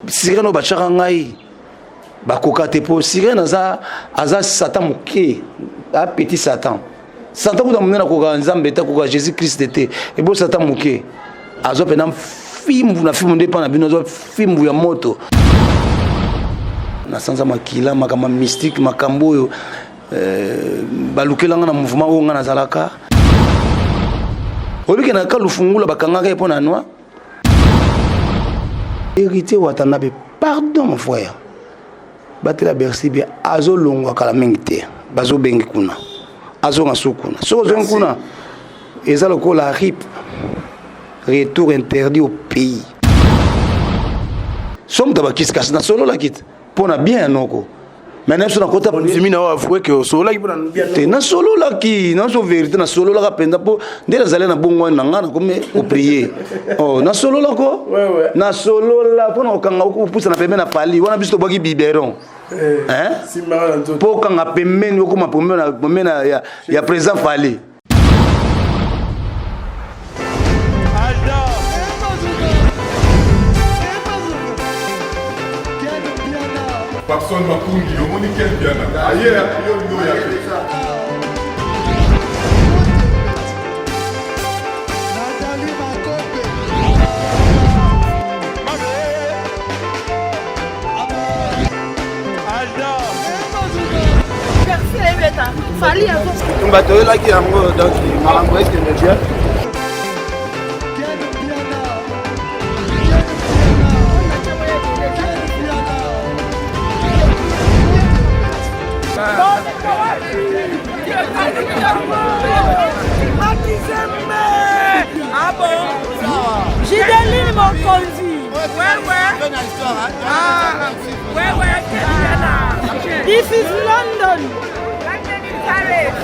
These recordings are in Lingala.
Sirene oyo batiaka ngai bakoka te, mpo sirene aza, aza satan moke, a petit satan. Satan kuta monene akokaka Nzambe te, akoka Jésus Christ te. Ebo satan moke azwa mpena fimbu na fimbu nde epa na bino, azwa fimbu ya moto na sanza makila, makambo mystique, makambo oyo balukelanga na mouvement oyo nga nazalaka. Oyebike na ka lufungula bakangaka ye mpo na noi. Héritier Watanabe, pardon mon frère, batela Bercy bien, azolongwa kala mingi te, bazobengi kuna, azonga su kuna. Soki ozongi kuna eza lokola rip, retour interdit au pays. So moto abakisi kasi nasololaki te mpo na bien ya noko. Mais na biso nakota ndimi na avouer que osololaki mpo na bien. Te, nasololaki naso vérité, nasololaka mpenza mpo nde nazali na bongo wana na ngai nakomi koprier. Oh, nasololako, nasolola mpo na kokanga kopusa na pembeni na pali wana. Biso tobwaki biberon mpo okanga pembeni, okoma pembeni ya président Fally. Papson Makungi, omoni Ken Mpiana aye yo olingi oya te. Tumba toyelaki yango, donc makambo ekende bien. Gideline Mokonzi. This is London.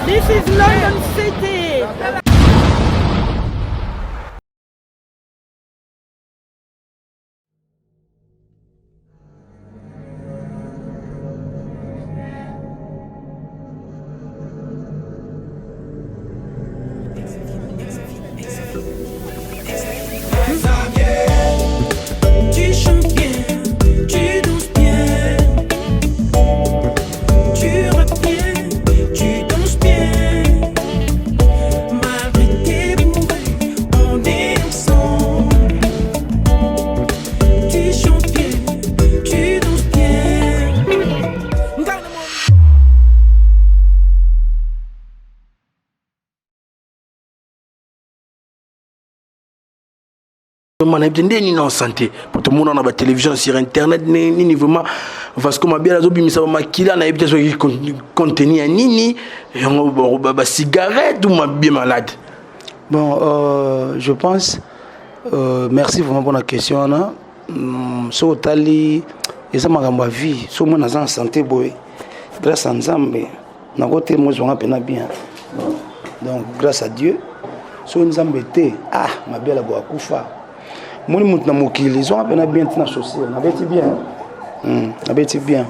This is London City. Tu chantes bien, tu danses bien, tu rappes bien, tu danses bien. Malgré tes bourrées, on est ensemble. Tu chantes bien, tu danses bien. Vraiment nayebi te nde nini en santé po tomona na batélévision, sur internet, nini. Vraiment Vasco Mabiala azobimisa bamakila, nayebi te soki contenu ya nini yango, bacigarette ou bien malade. Bon, je pense, merci vraiment pour la question wana. Soki otali, eza makambo ya vie. So mwana aza na santé boye, grâce à Nzambe, nakote mozwanga mpena bien. Donc grâce à Dieu, soki Nzambe te, ah, Mabiala bo akufa. Moni motu na mokili zwanga mpena bien, ntina chaussure nabeti bien. Nabeti bien.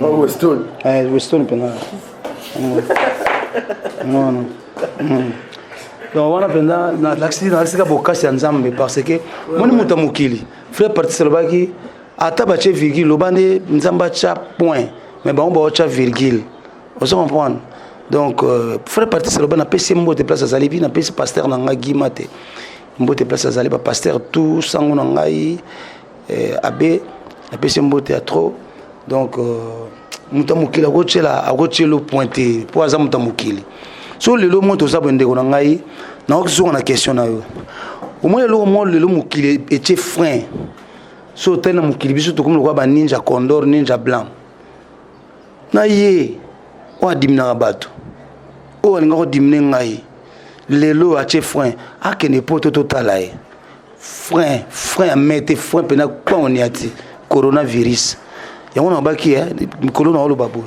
Weston. Weston mpena. Non, non. Donc wana mpenza nalakisika bokasi ya Nzambe, parce que moni moto ya mokili, frère Partise alobaki ata batie virgule, loba nde Nzambe atya point, mais bango baotya virgule, ozo comprendre. Donc frère Partise aloba, napesi ye mbote place azali, puis napesi pasteur na ngai Gima te mbote place azali, bapasteur tout sango na ngai, abe napesi ye mbote ya trop. Donc moto ya mokili akotiela, akotiela point te, mpo aza moto ya mokili. So lelo mo toza boye, ndeko na ngai, nakoki zonga na question na yo. Omoni eloko mo lelo mokili etie frein. So otali na mokili, biso tokomi lokola baninja condor, ninja blanc na ye oyo adiminaka bato, oyo alingaka kodimine ngai, lelo atie frein, akende poto totala ye. Frein, frein ya mete, frein mpena koni ati coronavirus yango nabaki mikolo na oloba boye: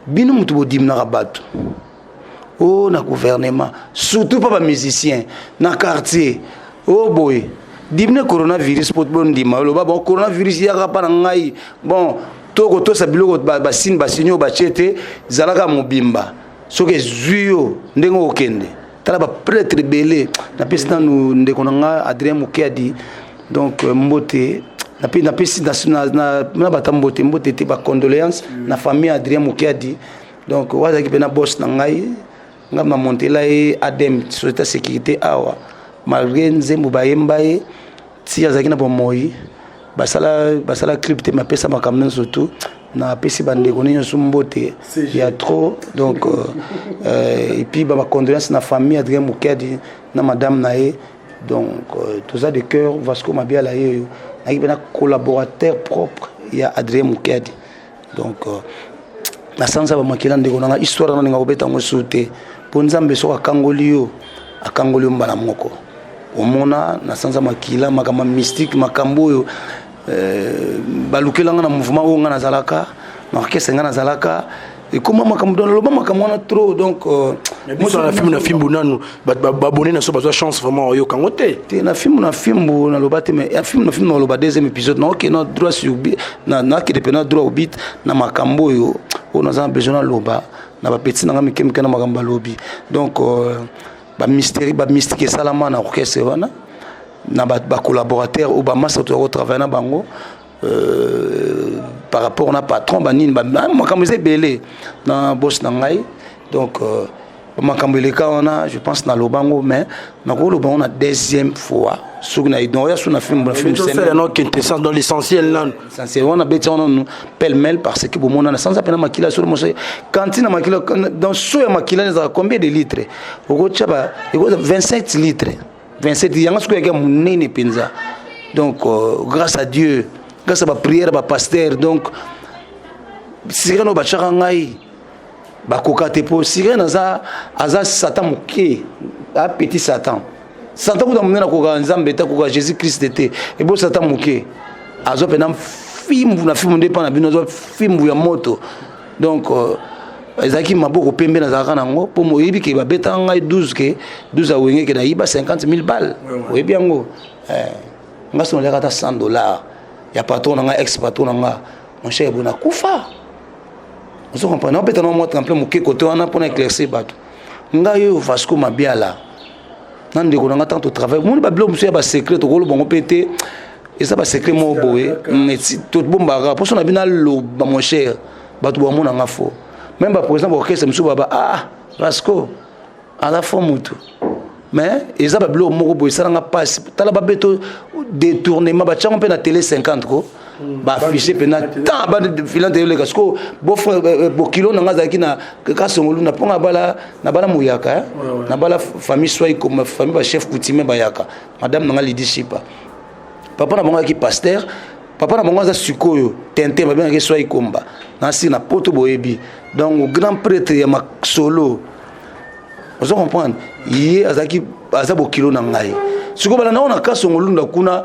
bino moto bodiminaka bato o na gouvernement, surtout mpa bamusicien na quartier o boye, dimine coronavirus mpo bondima. Oloba bon, coronavirus yaka mpa na ngai. Bon, to kotosa biloko basine, basini oyo batie te, zalaka mobimba. Soki ezwi yo ndenge okende tala baprêtre ebele, napesi nanu ndeko na nga Adrien Mokiadi, donc mbote. Napesi na bata mbote mbote te, bacondoléance na famille Adrien Mokiadi. Donc oyo azalaki mpe na boss na ngai, ngai namontela ye ADEM, société ya sécurité awa. Malgré nzembo bayemba ye ti azalaki na bomoi, basala basala clip te, mapesa makambo nyonso tu. Napesi bandeko nyonso mbote ya trop. Donc et puis bacondoléance na famille Adrien Mokiadi na madame na ye. Donc toza de cœur. Vasco Mabiala ye oyo nayaki mpe na collaborateur propre ya Adrien Mokiadi. Donc na sanza bamakila, ndeko nanga, histoire wana ninga kobeta yango su te, mpo Nzambe soki akangoli yo, akangoli yo mbala moko. Omona na sanza makila, makambo mystique, makambo oyo balukelanga na mouvement oyo nga nazalaka, na orchestre nga nazalaka, ekoma makambo. Donc naloba makambo wana trop. Donc biso na filme na fimbu nanu, bato babone na so bazwa chance vraiment oyoka yango te. Te, na filme na fimbu naloba te, mais ya filme na filme naloba deuxième épisode. Naokende na droit sur nakende mpe na droit au but na makambo oyo oyo naza na besoin naloba na bapeti nanga mike mike na makambo balobi. Donc bamystère, bamystique esalama na orchestre wana na bacollaborateur oyo bamasa toza kotravaille na bango par rapport na patron banini, makambo eza ebele na boss na ngai. Donc makambo eleka wana, je pense naloba yango, mais nakoloba yango na deuxième fois soki naoya so na film na film. No quintessence dans l'essentiel nanu. Essentiel wana beti wana nanu pêle-mêle, parce que bomona sanza mpena makila solo moso kanti na makila. Dans so ya makila ezalaka combien de litres? Okotya ba 27 litres, 27 yango sikoyo yaki ya monene mpenza. Donc grâce à Dieu, grâce à baprière, bapasteur. Donc sirène oyo batiaka ngai, bakoka te, mpo sirène aza, aza satan moke, a petit satan. Satan kuta monene akoka Nzambe te, akoka Jésus Christ te. Ebo satan moke azwa mpena fimbu na fimbu nde mpa na bino, azwa fimbu ya moto. Donc ezalaki maboko pembe nazalaka nango, mpo oyebi ke babetaka ngai 12 ke 12 awenge ke nayiba 50 000 balles. Oyebi yango, nga so naliaka ata 100 $ ya patron na nga, ex patron na nga, mon cher, ebo nakufa. Ozo comprendre? Naopeta na mwa tremplin moke kote wana mpona éclaircir bato. Ngai oyo Vasco Mabiala na ndeko na nga, ntango totravaille, moni babiloko mosusu ya basecret, tokoloba bango mpe te, eza basecret moko boye tobombaka. Mposo na bino aloba, mon cher, bato bamonanga fo même baprésident baorchestre mosusu baba: "Ah, Vasco aza fo motu." Mais eza babiloko moko boye esalanga mpasi. Tala, babeto détournement batiango mpe na télé 50 ko baaffiche mpena tant bafilante eleka. Sikoyo bokilo na nga azalaki na Kasongolunda, mpo nga bala na bala moyaka na bala famille swai, famille bachef coutumier bayaka. Madame na nga Lidi Shipa, papa na bango azalaki pasteur. Papa na bango aza sikoyo tintin, babengaki Swai Komba na sili na poto, boyebi. Donc grand prêtre ya masolo, ozo comprendre, ye azalaki, aza bokilo na ngai. Sikoyo bala nango na Kasongolunda kuna,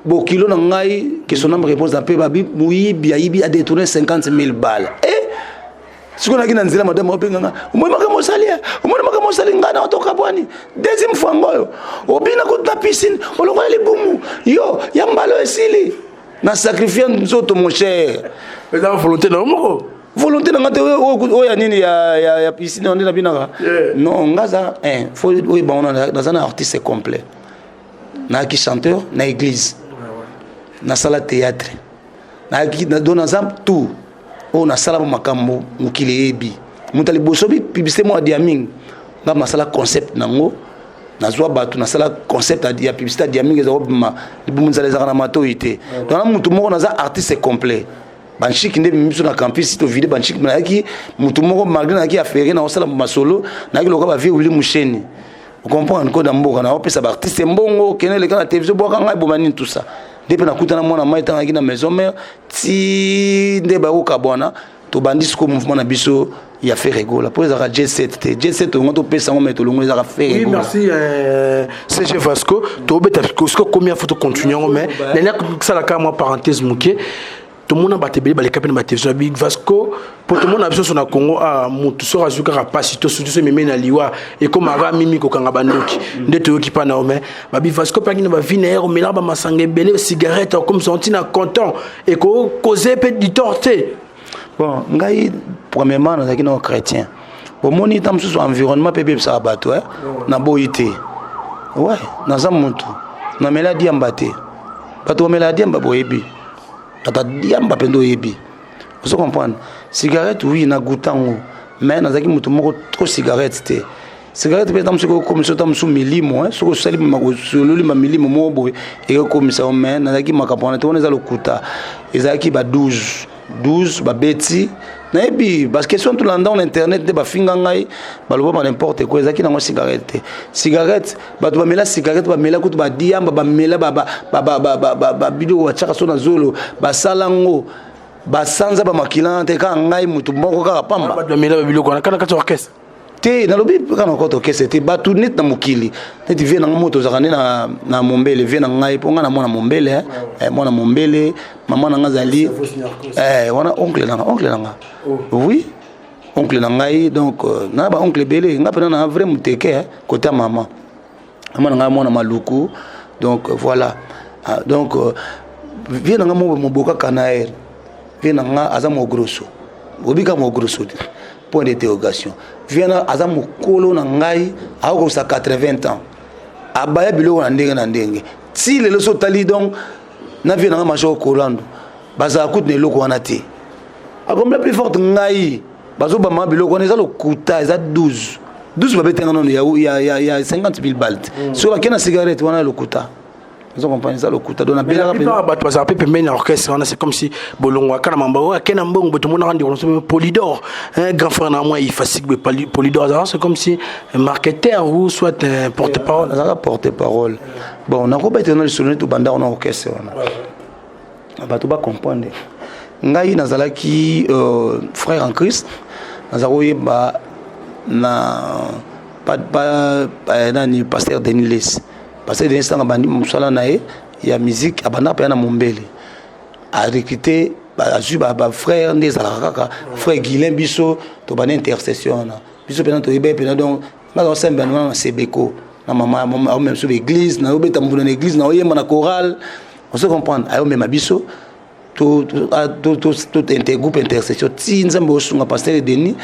bokilo na ngai, que son âme repose mpe, babi moyibi, ayibi, adétourné 50 000 balles. E sikoyo naki na nzela, madame obenganga: "Omoni makambo osali, omoni makambo osali ngai na otoka bwani deuxième fois ngoyo, obina kutu na piscine, olongola libumu yo ya mbala esili na sacrifie nzoto, mon cher." Eza volonté na yo moko? Volonté na nga te. Oyo ya nini ya piscine nde nabinaka? Non, nga aza faut oyeba wana naza na artiste complet. Nayaki chanteur na église, nasala théâtre, donc naza tout oyo nasala makambo mokili eyebi. Moto ya liboso publicité moko ya Diaming, nga nasala concept nango, nazwa bato, nasala concept ya publicité ya Diaming, eza kobima libumu nzala ezalaka na matoi te. Donc na motu moko naza artiste complet. Banchiki nde biso na campus tovide banchiki. Nayaki motu moko, malgré nayaki affaire na kosala masolo, nayaki lokola bavie Wili Musheni, ocomprendre, ko na mboka naopesa baartiste mbongo, kende eleka na télévision, bwaka ngai, boma nini, tout ça. Nde mpe nakutana mwana mai ntango ayaki na maison mère, ti nde bayokabwana. Tobandi sikoyo mouvement na biso ya Ferre Gola, mpo ezalaka J7 te, J7 tolongo topesa yango, mai tolongo ezalaka Ferre Gola. Oui, merci CG Vasco. Tobeta siko combien faut continuer yango, mais nani asalaka mwa parenthèse moke. Tomona bato ebele baleka mpe na batélévision ya big Vasco, mpo tomona biso so na Congo a motu soki azwi kaka mpasi to surtout so ememi na liwa, ekomaka mimi kokanga bandoki. Nde toyoki mpa na yo, mais babi Vasco mpe aki na bavi na ye, omelaka bamasanga ebele, cigarette, akomisa ntina content, ekokoze mpe du tort te. Bon, ngai premièrement nazalaki nao chrétien. Bomoni, ta mosusu environnement mpe ebebisaka bato. Naboyi te, ouais, naza motu namela diamba te. Bato bamelaka diamba boyebi, bato ya diamba mpenza oyebi, ozo comprendre. Cigarette, oui, na goûta yango, mais nazalaki moto moko trop cigarette te. Cigarette mpe ntango soki okomisa ota mosusu milimo, soki osali osololi milimo moko boye, ekokomisa yo. Mais nazalaki makambo wana te, wana eza lokuta. Ezalaki ba 12 12 babeti, nayebi parce que soki tolanda na internet nde bafinga ngai, baloba ba n'importe quoi. Ezalaki nango cigarette te. Cigarette, bato bamela cigarette, bamela kutu badiamba, bamela babiloko batiaka so na zolo, basala ngo basanza bamakila te, kaka ngai motu moko kaka pamba. Bato bamela babiloko wana kana kati ya orchestre? Te, nalobi kaka na kota orchestre te. Bato neti na mokili, neti vieux na ngai moto ozalaka nde na Mombele, vieux na ngai, mpo ngai na mwana Mombele, mwana Mombele, mama na ngai azali wana, oncle na nga, oncle na nga, oui, oncle na ngai. Donc na ba oncle ebele, ngai mpena na vrai moteke côté ya mama. Mama na ngai mwana Maluku. Donc voilà. Ah, donc vieux na ngai mo moboka kanaere, vieux na ngai aza mogroso, obika mogroso te, point d'interrogation. Vieux na aza mokolo na ngai, akokokisa 80 ans, abaya biloko na ndenge na ndenge ti lelo. So otali, donc na vieux na ngai major Kolando bazala kutu na eloko wana te. Akombla plus forte ngai bazobama biloko wana, eza lokuta. Eza 12 12 babetenga nono ya 50 000 balles te. Soki bakei na cigarette wana, lokuta, ozo comprendre, eza lokuta. Donc nabelaka. Bato bazala mpe pembeni ya orchestre wana, c'est comme si bolongwaka na mamba oyo ake na mbongo boye. Tomonaka ndeko na Polydor, grand frère na mwa Ifasik. Polydor azalaka, c'est comme si marketeur ou soit un porte parole. Azalaka porte parole. Bon, nakobetela na lisolo neti obandaka na orchestre wana, bato bacomprendre. Ngai nazalaki frère en Christ, nazala koyeba na pa, nani, pasteur Denis Lessie. Pasteur Denis, ntango abandi mosala na ye ya musique, abandaka mpenza na Mombele, arecruté, azwi bafrère nde ezalaka kaka frère Guilin. Biso tobandi intercession wana, biso mpena toyeba ye mpena. Donc nga nazosambela wana na Sebeko na mama, aomema biso baeglise, naobeta mbula na église, naoyemba na chorale, ozo comprendre. Ayomema biso groupe intercession ti Nzambe osunga pasteur Denis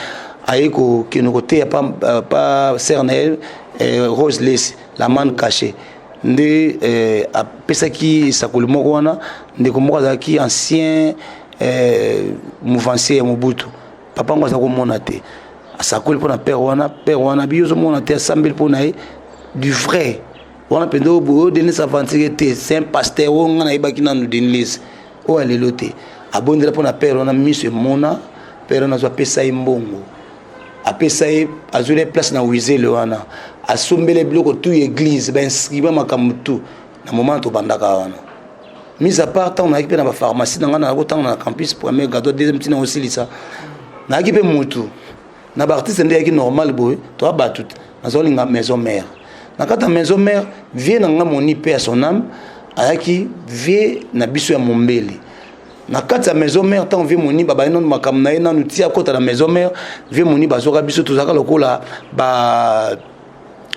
aye kokende koteya pa sœur na ye Rose Lesi, la manne cachée. Nde apesaki esakoli moko wana. Ndeko moko azalaki ancien mouvancier ya Mobutu, papa ngo aza komona te, asakoli mpo na père wana. Père wana biyo ozomona te, asambeli mpo na ye du vrai wana mpenza. Oyo boye, oyo Denis aventure te, c'est un pasteur oyo ngai nayebaki nanu, Denis oyo alelo te. Abondela mpo na père wana, miso emona. Père wana azwa, apesa ye mbongo, apesa ye, azweli ye place na Wizele wana, asombeli biloko tu, église, bainscriba, makambo tu. Na moment tobandaka wana, mise à part ntango nayaki mpe na bapharmacie na ngai, nayaki kotanga na campus, premier grade, deuxième, ntina osilisa. Nayaki mpe mutu na baartiste nde yaki normal boye, toa bato te. Nazolinga maison mère. Na kati ya maison mère, vieux na ngai moni, paix à son âme, ayaki vieux na biso ya Mombele. Na kati ya maison mère, ntango vieux moni babaye nanu makambo na ye nanu ti akota na maison mère, vieux moni bazwaka biso, tozalaka lokola ba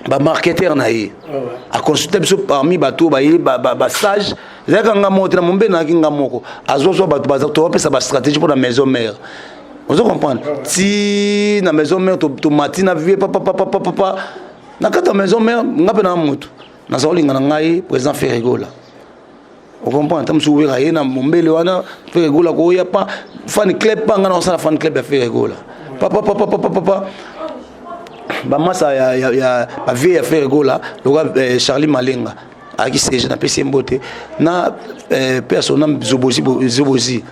bamarketeur na ye. Aconsulte biso parmi bato baye basage, ezalaka nga moko te na Mombe, nayaki nga moko. Azwazwa bato, tobapesa bastratégie mpo na maison mère, ozo comprendre. Ti na maison mère, tomati na vieux papapapapapa. Na kati ya maison mère, nga mpe na motu naza kolinga na ngai président Ferre Gola, ocomprendre. Ta mosusu wera ye na Mombele wana, Ferre Gola koya pa fan club, pa nga na kosala fan club ya Ferre Gola, papapapapapapa. Bamasa ya bavieux ya Ferre Gola lokola Charlie Malenga ayaki siège, napesi ye mbote na personne Zobozi. Zobozi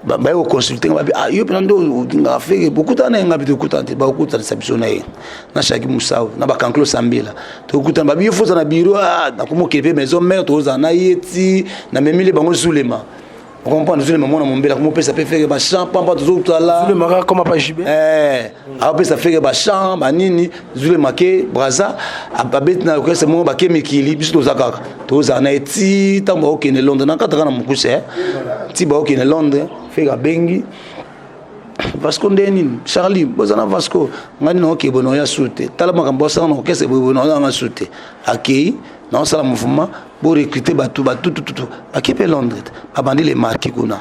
baye koconsulte nga, babi: "Ah, yo mpena nde olingaka Ferre, bokutana na ye?" Nga bi: "Tokutana te." Bakokutanisa biso na ye na Shaki Musau na bakanklo Sambela, tokutana. Babi: "Yo foza na bureau." Ah, nakomokende mpe maison mère, tozala na ye ti namemili bango Zulema, ocomprendre. Zulema mwana Mombela, komopesa mpe Ferre bachamp pampa, tozotala. Zulema koma pa JB. Aopesa Ferre bachamp banini. Zulema ke Braza, abeti na orchestre moko, bake mikili, biso toza kaka tozala na ye ti ntango baokende Londres. Na kati kaka na mokuse ti baokende Londres, Ferre abengi Vasco: "Nde nini, Charlie, boza na Vasco? Ngai nini, naokee boye, naoya su te. Tala makambo osala na orchestre boye, naoyanga su te. Akei, naosala mouvement, borecrute bato batutututu." Bake mpe Londres, babandi le marki kuna.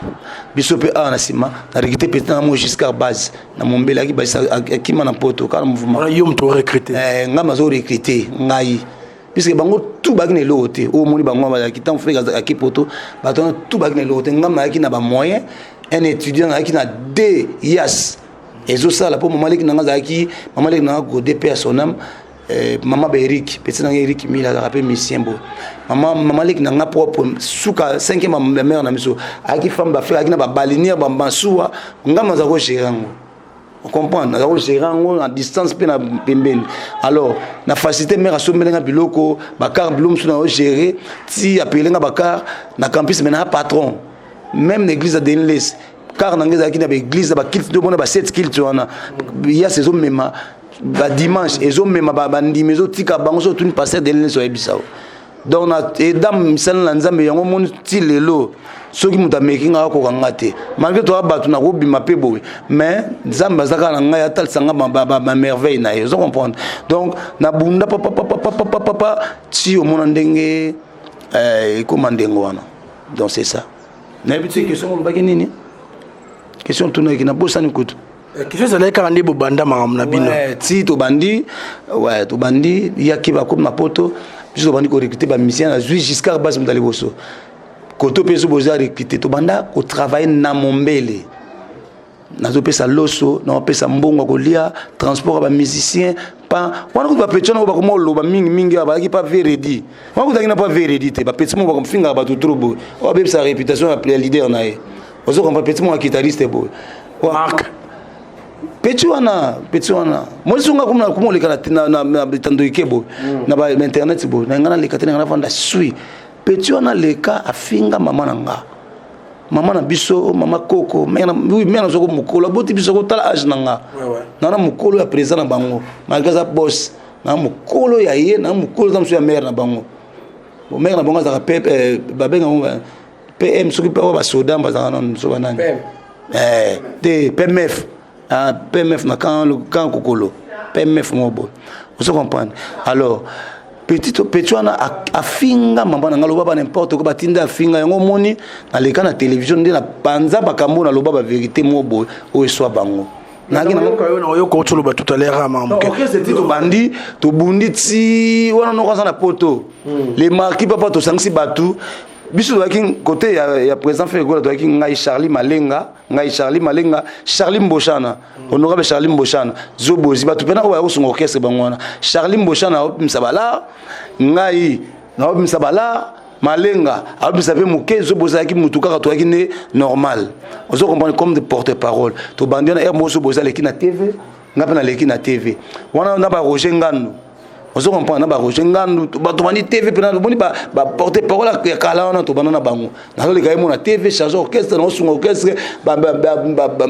Biso mpe awa na nsima na recrute petit na mo Giscard Base na Mombele, akima na Poto kaka na mouvement. Yo moto orecrute? Ngai nazo recrute ngai. Puisque bango tout baki na eloko te. Oyo omoni bango bazalaki ntango Frere azalaki poto, bato wana tout baki na eloko te. Ngai nayaki na bamoyen, un étudiant nayaki na deux yas ezosala mpo mama leki na ngai azalaki, mama leki na ngai Gode mpe ya son âme, mama ba Eric, petit na ngai Eric Mila azalaka mpe musicien boye. Mama leki na ngai propre suka cinquième ya mère na biso ayaki femme d'affaires, ayaki na babalinière bamasuwa. Ngai naza kogérer yango, comprendre, naza kogérer yango na distance mpe na pembeni. Alors na facilité, mare asombeli nga biloko, bacar, biloko mosusu na ogérer ti apele nga bacar na campus. Mais na patron même na église ya Denles, car na ngai ezalaki na baéglise, baculte nde omona basept culte wana, yas ezomema badimanche, ezomema bandimi, ezotika bango. So otuni pasteur Denles, oyebisa o. Donc na eda misala na Nzambe yango omoni ti lelo. Soki moto ameki nga, akoka nga te, malgré toya bato nakobima mpe boye, mais Nzambe aza kaka na ngai, atalisa nga bamerveille na ye, oza comprendre. Donc nabunda papapapapapapa ti omona ndenge ekóma ndenge wana. Donc c'est ça. Nayebi te question olobaki nini, question tunaki, nabosani kutu. Question ezalaki kaka nde bobanda makambo na bino. Ti tobandi, ouais, tobandi yaki bakomi na poto, biso tobandi korecruter bamusicien. Nazwi Giscard Base, moto ya liboso koto mpe so boza recruter. Tobanda kotravailler na Mombele, nazopesa loso, nazopesa mbongo ya kolia, transport ya bamusicien pa wana. Kutu bapeti wana bakoma oloba mingimingi, awa bazalaki pa veredi wana, kutaki na pa veredi te. Bapeti moko bakomfingaka bato trop boye, oyo abebisa réputation ya leader na ye, ozo comprendre. Petit moko ya guitariste boye. Mark. Petit wana, petit wana mosunga kuma oleka na bitando ike boye na bainternet boye na ngai, naleka te, na ngai navanda sui. Petit wana leka afinga mama na nga, mama na biso, mama koko mère nazwako mokolo aboti biso, kotala age na nga, na mokolo ya président na bango, malgré aza boss, na mokolo ya ye, na mokolo eza mosusu ya mère na bango. Bon, mère na bango azalaka pe babenga bango PM, soki mpe oyo basoda bazalaka nano so banani te, PMF, PMF na camp Kokolo, PMF moko boye, ozo comprendre. Alors petit petit wana afinga mama na nga, loba ba n'importe quoi, batinda afinga yango. Omoni naleka na télévision nde na panza makambo, naloba bavérité moko boye oyo eswa bango. Oyoka otoloba tout à l'heure. Orchestre ti tobandi, tobundi ti wana noko aza na poto, le marquis papa, tosangisi bato. Biso tozalaki côté ya président Ferre Gola, tozalaki ngai Charlie Malenga, ngai Charlie Malenga, Charlie Mboshana, honorable Charlie Mboshana, Zobozi, bato mpena oyo baya kosunga orchestre bango wana. Charlie Mboshana aobimisa balar, ngai naobimisa balar, Malenga aobimisa mpe moke, Zobozi azalaki mutu kaka, tozalaki nde normal, ozo comprendre, comme de porte parole. Tobandi wana, ere moko Zobozi aleki na TV, ngai mpe naleki na TV wana na baRoger Ngandu, ozo comprendre, na baRoger Ngandu. Bato bandi TV mpena, omoni baporte parole ya kala wana, tobanda na bango. Nazoleka ye mo na TV, charge orchestre, naosunga orchestre,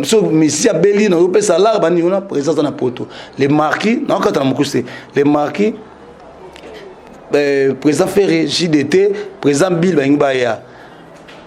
so misi abeli, nazopesa lar bani wana. Président aza na poto, le marquis, naokata na mokuse te, le marquis, président Ferre, JDT, président Bill, balingi baya.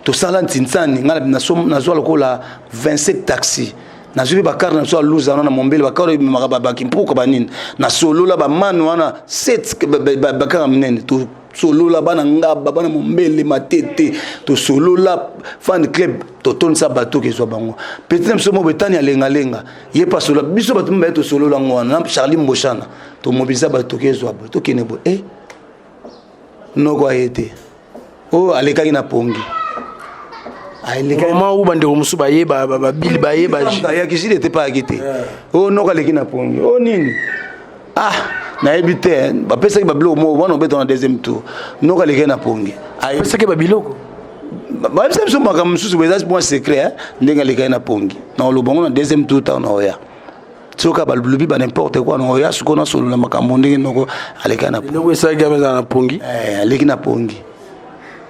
Tosala ntinsani, ngai nazwa lokola 27 taxi, nazwi mpe bacar na biso ya luza wana na Mombele, bacar oyo ememaka bakimpuka banini. Nasolola bamani wana 7 bacar ya minene, tosolola bana Ngaba, bana Mombele, Matete, tosolola fan club, totondisa bato kezwa bango. Petit na biso moko etani ya lengalenga, ye mpe asolola biso bato mibale, tosolola yango wana na Charlie Mboshana, tomobiliza bato, tokezwa boye, tokende boye. E noko aye te, oyo alekaki na pongi. Moment où bandeko mosusu baye, babili baye. Ayaki jile te, mpe ayaki te. Oyo noko aleki na pongi oyo nini, ah, nayebi te. Bapesaki babiloko moko wana, obeta na deuxième tour, noko aleki na pongi. Apesaki babiloko. Bayebisa biso makambo mosusu boye, eza mwa secret ndenge alekaki na pongi. Na oloba ngo na deuxième tour, ntango na oya, soki balobi ba n'importe quoi, na oya sikoyo nasolola makambo ndenge noko alekaki na eloko esalaki eza na pongi. Aleki na pongi,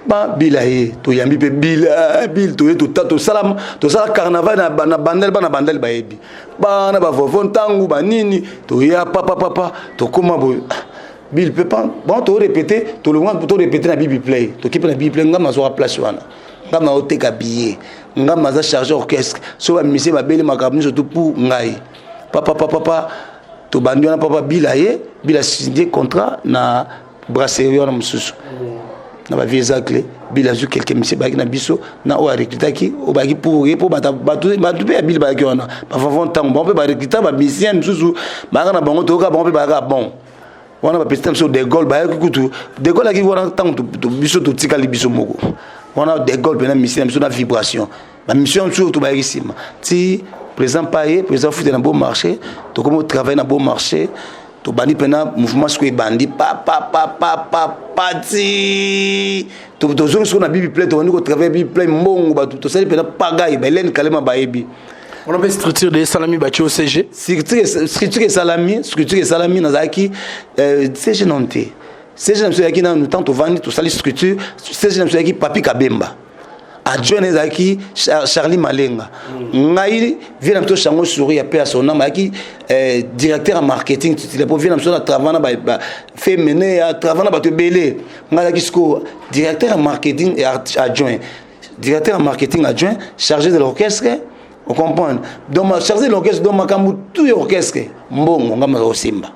babila ye, toyambi mpe bila bile, toye tosala, tosala carnaval na Bandele, bana Bandele bayebi, bana bavovo, ntango banini toya papapapa, tokóma boye bile mpe bon, torépété, tolonga, torépété na bibi play, toki mpe na bibi play. Ngam nazwaka place wana, ngam naoteka billet, ngam naza chargé orchestre, so bamusicien babeli, makambo nyonso tu pour ngai. Papapapapa, tobandi wana, papa bila ye, bila signé contrat na brasserie wana mosusu na bavie Zacle. Bila azwi quelques musiciens bayaki na biso na oyo arecrutaki, oyo bayaki pour ye, mpo bato mpe ya bile bayaki wana, bavavon ntango bango mpe barecruta bamusicien mosusu bayaka na bango, toyoka bango mpe bayaka bon. Wana bapesi na biso De Gaulle, bayaki kutu. De Gaulle ayaki wana ntango biso totikali biso moko wana. De Gaulle mpena misi na biso na vibration, bamission mosusu tobayaki nsima ti président paye, président fute na beau marché. Tokomi otravaille na beau marché, tobandi mpena mouvement. Sikoyo ebandi papapapapa ti tozongi sikoyo na bibi play, tobandi kotravaille bibi play. Mbongo bato tosali mpena pagai, baelene Kalema bayebi. Wana mpe structure de esalami, batie OCG. Structure esalami, structure esalami. Nazalaki CG nano te. CG na biso ezalaki nanu ntango tovandi, tosali structure. CG na biso ezalaki Papi Kabemba, adjoint ezalaki Charlie Malenga. Ngai, vieux na biso Chango Souri ya pe ya sonam ayaki directeur ya marketing titulaire, po vieux na biso na travail na fe mene ya travail na bato ebele. Ngai azalaki sikoyo directeur ya marketing adjoint, directeur ya marketing adjoint, chargé de l'orchestre, on comprend. Donc chargé de l'orchestre, donc makambo tout ya orchestre, mbongo ngai maza kosimba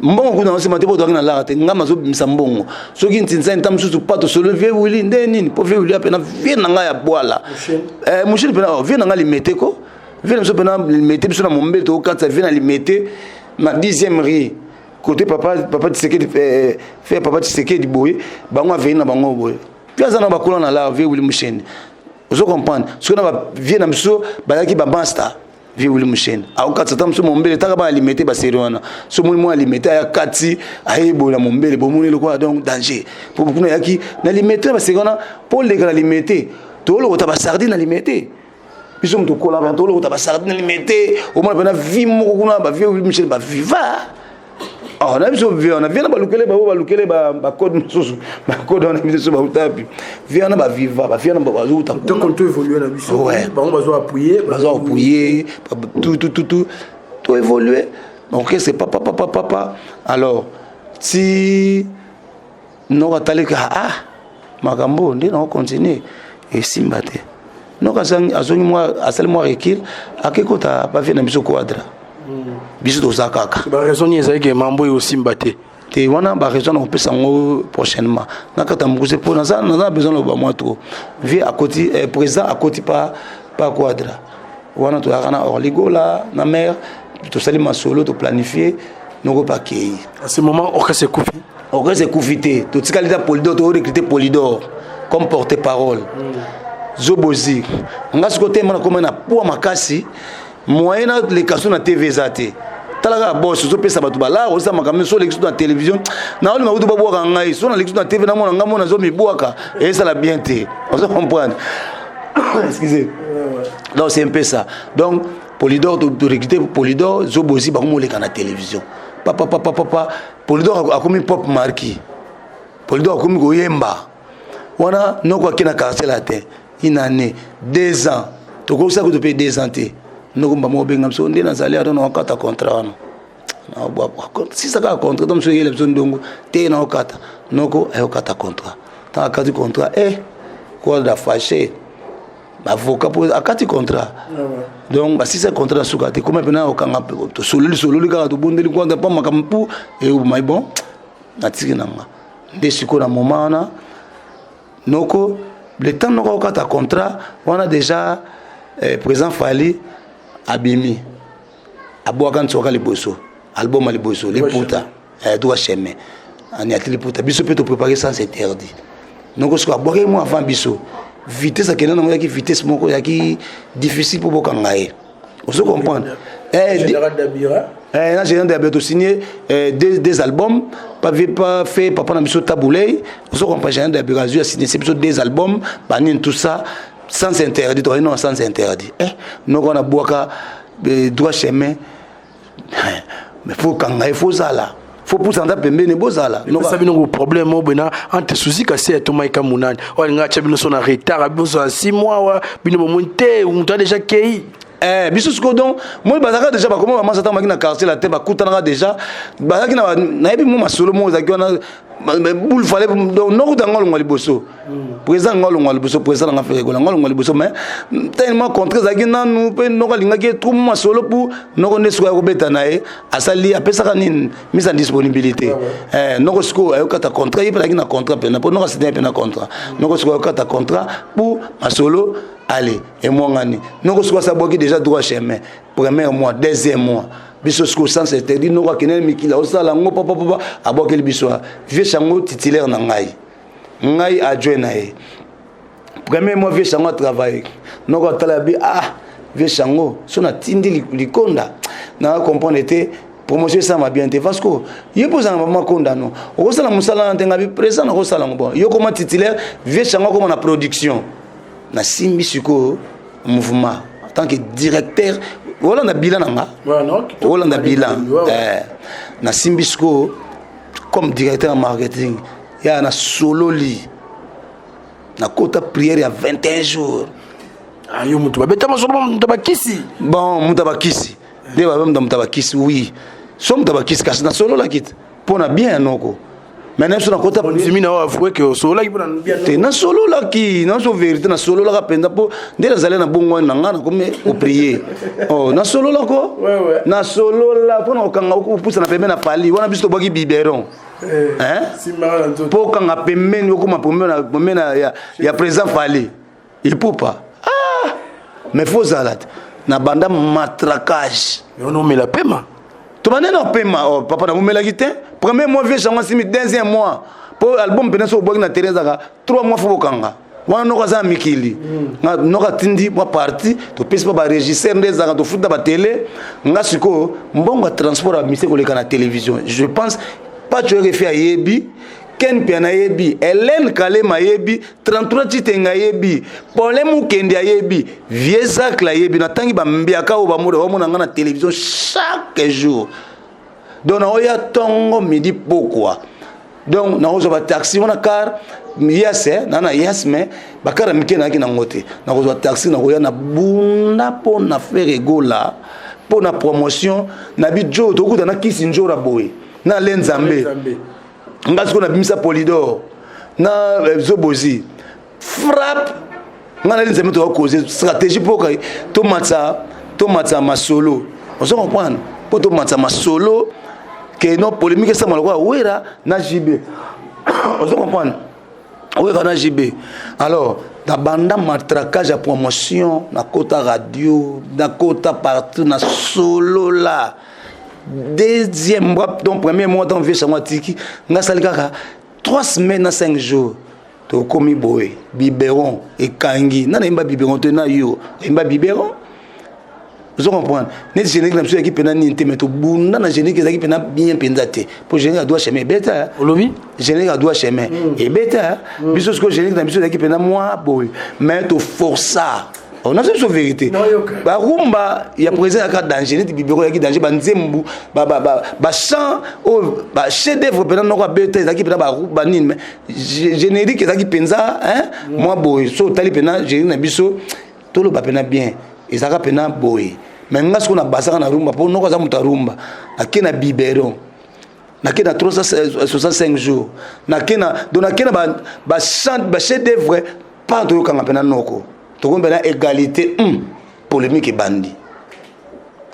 mbongo kuna, osima te po tozalaki na lara te. Ngai mazobimisa mbongo soki ntinzani ta mosusu pa tosolo vieux Wili nde nini, po vieux Wili apena vieux na ngai ya bwala moshini mpena vieux na ngai Limete ko, vieux na biso mpena Limete, biso na Mombele tokokatisa vieux na Limete na 10e rue, côté papa Tshisekedi, fait papa Tshisekedi boye, bango aveni na bango boye. Vieux aza na bakula na lara, vieux Wili Musheni, ozo comprendre. Soki na bavieux na biso bazalaki bamaster, vieux Wili Musheni akokatisa ta mosu Mombele, taka bana Limete baseri wana. So moni mwana Limete aya kati ayebola Mombele, bomoni lokola donc danger, po kuna eyaki na Limete baseri wana, mpo leka na Limete tolokota basardine na Limete. Biso moto okola mpena tolokota basardine na Limete, omona mpena vi moko kuna, bavieux Wili Musheni baviva. Oh, na biso vieux wana, vieux na balukele bango, balukele bacode mosusu, bacode wana biso bautapi. Vieux wana baviva, bavieux wana bazouta. Tant évolue na biso, bango bazo appuyer. Bazo appuyer tout, tout, tout, tout tout évoluer. Orchestre papa papa papa. Alors ti noko atalika, ah, makambo nde nako continue esimba te. Noko azongi mwa, asali mwa recul, akekota bavieux na biso Quadra, biso toza kaka. Baraison nini ezalaki mambo oyo osimba te? Te, wana baraison na kopesa yango prochainement na kati ya mokuse, mpo naza na besoin loba mwa trop. Vieux akoti, président akoti pa Quadra wana, toyaka na Orligola na mare, tosali masolo, toplanifie, noko mpe akei. À ce moment orchestre ekufi? Orchestre ekufi te, totikali ta Polidor, torecrute Polidor comme porte parole. Zobozi nga sikoyo te, mana koma na poids makasi, moyen naleka so na TV eza te. Tala kaka bos ozopesa bato balara, osala makambo so oleki so na télévision, naolinga kutu babwaka ngai. So naleki so na TV, namona ngai mona azomibwaka, ezala bien te, ozo comprendre. Excusez, donc c'est un peu ça. Donc Polidor, torecrute Polidor, Zobozi, bakomi oleka na télévision, papa papa papa. Polidor akomi pop marki, Polidor akomi koyemba wana. Noko ake na Quartier Latin une année, 2 ans, tokokisa kutu mpe 2 ans te. Noko mbama obenga biso nde nazali ata naokata contrat wana, sisa kaka contrat to mosu eyela biso ndongo te, naokata. Noko ayokata contrat. Ntango akati contrat, Quadra fâché, avocat mpo akati contrat. Donc basisa contrat na suka te, koma mpena okanga. Tosololi sololi kaka, tobondeli Quadra mpo makambo mpu ebomai. Bon, natiki na nga nde sikoyo na moment wana noko, le temps noko akokata contrat wana déjà, président Fali abimi, abwaka ntsoka liboso, album ya liboso Liputa, droit chemin aniati liputa. Biso mpe toprépare Sens interdit. Noko sikoyo abwaki mwa avant biso, vitesse akenda nango yaki vitesse moko yaki difficile mpo bokanga ye, ozo comprendre. Na général Dabira tosigné deux albums, pas pas fait papa na biso Tabulei, ozo comprendre. Général Dabira azwi, asigné biso deux albums, banini, tout ça, Sens interdit. Toyei non Sens interdit, noko wana bwaka droit chemin, mais faut kanga ye, faut zala, faut pusa nda pembeni, bozala. Epesa bino problème oyo bena entre Suzi Kasi ya tomaika munani oyo alinga atya bino so na retard, bino so na 6 mois wa bino bomoni te, moto a déjà kei. Biso sikoyo donc moi bazalaka déjà bakoma bamasa. Ntango baki na Quartier Latin, bakutanaka déjà, bazalaki na nayebi mo masolo moko ezalaki wana boule fale. Donc nokuta ngo alongwa liboso, président ngo alongwa liboso, président nanga Ferre Gola ngo alongwa liboso, mais tellement contrat ezalaki nanu mpe noko alingaki trop masolo mpu noko nde sikoyo akobeta na ye, asali apesaka nini, mise en disponibilité. Noko sikoyo ayokata contrat, ye mpe azalaki na contrat mpena mpo noko asitaki mpe na contrat. Noko sikoyo ayokata contrat mpo masolo ale emwangani. Noko sikoyo asabwaki déjà droit chemin, premier mois, deuxième mois. Biso sikoyo sens interdit, noko akende mikili, aosala yango papapapa, abwakeli biso vieux Chango titulaire na ngai, ngai adjoint na ye. Premier mois, vieux Chango atravaille, noko atala bi: "Ah, vieux Chango, so natindi likonda na comprendre te, promotion esalama bien te." Vasco, ye mpo ozala na makonda no, okosala mosala na te. Ngabi président, nakosala yango. Bon, yo koma titulaire, vieux Chango akoma na production. Nasimbi sikoyo mouvement en tant que directeur. Olanda bilan na nga, olanda bilan. Nasimbi sikoyo comme directeur ya marketing ya nasololi, nakota prière ya 21 jours. Yo moto babeta masolo, moto bakisi. Bon, moto abakisi nde babe, moto abakisi, oui, so moto abakisi, kasi nasololaki te mpo na bien ya noko. Mais na biso nakota Ndimi na avoué que osololaki mpona bien. Te, nasololaki naso vérité, nasololaka mpenza, mpo nde nazali na bongo wana na nga, nakomi koprier. Oh, nasololako, nasolola mpona kokanga, kopusana pembeni na Fally wana. Biso tobwaki biberon mpo okanga pembeni, okoma pembeni ya président Fally Ipupa. Ah, mais faut ozala te na banda matraquage. Wana omela pema. Tobande na pema. Oh, papa, namomelaki te. Premier mois, vieux Chango asimi. Deuxième mois, mpo album mpena so obwaki na terrain, ezaka 3 mois, faut bokanga wana. Noko aza na mikili, noko atindi mwa parti, topesi mpa barégisseur nde ezalaka, tofuta batele. Nga sikoyo mbongo ya transport ya mise koleka na télévision, je pense Pacho RFI ayebi, Ken Piana ayebi, Hélène Kalema ayebi, 33 Chitenga ayebi, Paulin Mukendi ayebi, vieux Zacle ayebi. Natangi bambiaka oyo bamoda bamona nga na télévision chaque jour. Donc naoya ntongo, midi, pokwa. Donc nakozwa bataxi wana, car Hiace na na Hiace, mais bacar mike nayaki nango te. Nakozwa taxi, nakoya na bunda mpo na Ferre Gola, mpo na promotion na bijo. Tokuta na kisi njora boye na le Nzambe. Nga sikoyo nabimisa Polidor na Zobozi frappe. Nga nali Nzambe, tokakoze stratégie mpo tomatisa masolo. Ozo comprendre? Mpo tomatisa masolo ke no polémique esama lokola Wera na JB. Ozo comprendre? Wera na JB. Alors nabanda matraquage ya promotion, nakota radio, nakota partout, nasolola. Deuxième mois, donc premier mois, donc vieux Chango atiki nga, asali kaka 3 semaines na 5 jours, tokomi boye, biberon ekangi. Nana yemba biberon te, na yo oyemba biberon. Ozo comprendre? Neti générique na biso ezalaki mpena nini te, mais tobunda na générique, ezalaki mpena bien mpenza te, mpo générique ya droit chemin ebeta. Olobi? Générique ya droit chemin ebeta biso. Sikoyo générique na biso ezalaki mpena mwa boye, mais toforça nazo biso vérité. Barumba ya président yaka danger, neti bibero yaki danger, banzembu, bachant oyo, bachef d'œuvre mpena noko abeta ezalaki mpena banini, mais générique ezalaki mpenza mwa boye. So otali mpena générique na biso, toloba mpena bien, ezalaka mpena boye. Mais nga sikoyo nabasaka na rumba, mpo noko aza moto arumba. Ake na biberon, nake na 365 jours, nake na, donc nake na bachant, bachef d'œuvre mpa toyokanga mpena noko, tokomi mpena égalité. Polémique ebandi,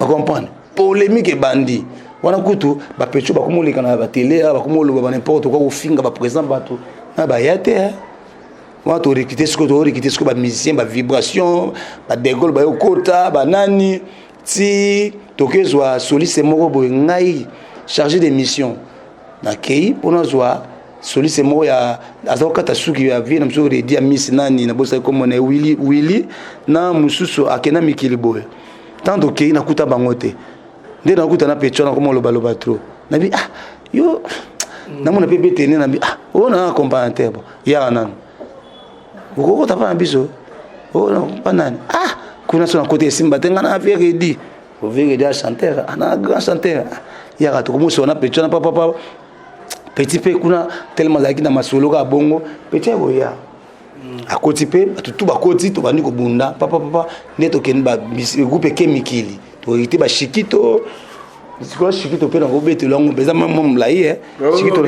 ocomprendre? Polémique ebandi wana kutu, bapetio bakomi oleka na batele, bakomi oloba ba n'importe quoi, kofinga baprésident, bato na baya te. Wana torecruter sikoyo, torecruter sikoyo bamusicien, bavibration, badegole bayokota, banani, ti tokezwa soliste moko boye. Ngai chargé de mission, nakei mpo nazwa soliste moko ya aza kokata suki ya vieux na biso Redi ya miss nani, nabosaki komona Willi, Willi na mosusu akenda mikili boye. Tant tokei, nakuta bango te. Nde nakuta na petio, nakoma olobaloba trop, nabi: "Ah, yo namona mpe betene." Nabi: "Ah, oyo na accompagnateur, bo yaka nanu, okokota mpa na biso mpa nani." Ah, kuna so nakota, esimba te. Nga na vieux Redi, vieux Redi a chanteur, ana grand chanteur, yaka tokomosola na petio na papapa petit mpe kuna. Telema azalaki na masolo kaka bongo, petit akoya, akoti mpe, bato tu bakoti, tobandi kobunda papapapa. Nde tokende, groupe eke mikili, toyite bashikito. Sikoyo shikito mpe nakobetela yango mpenza mwa molai. Shikito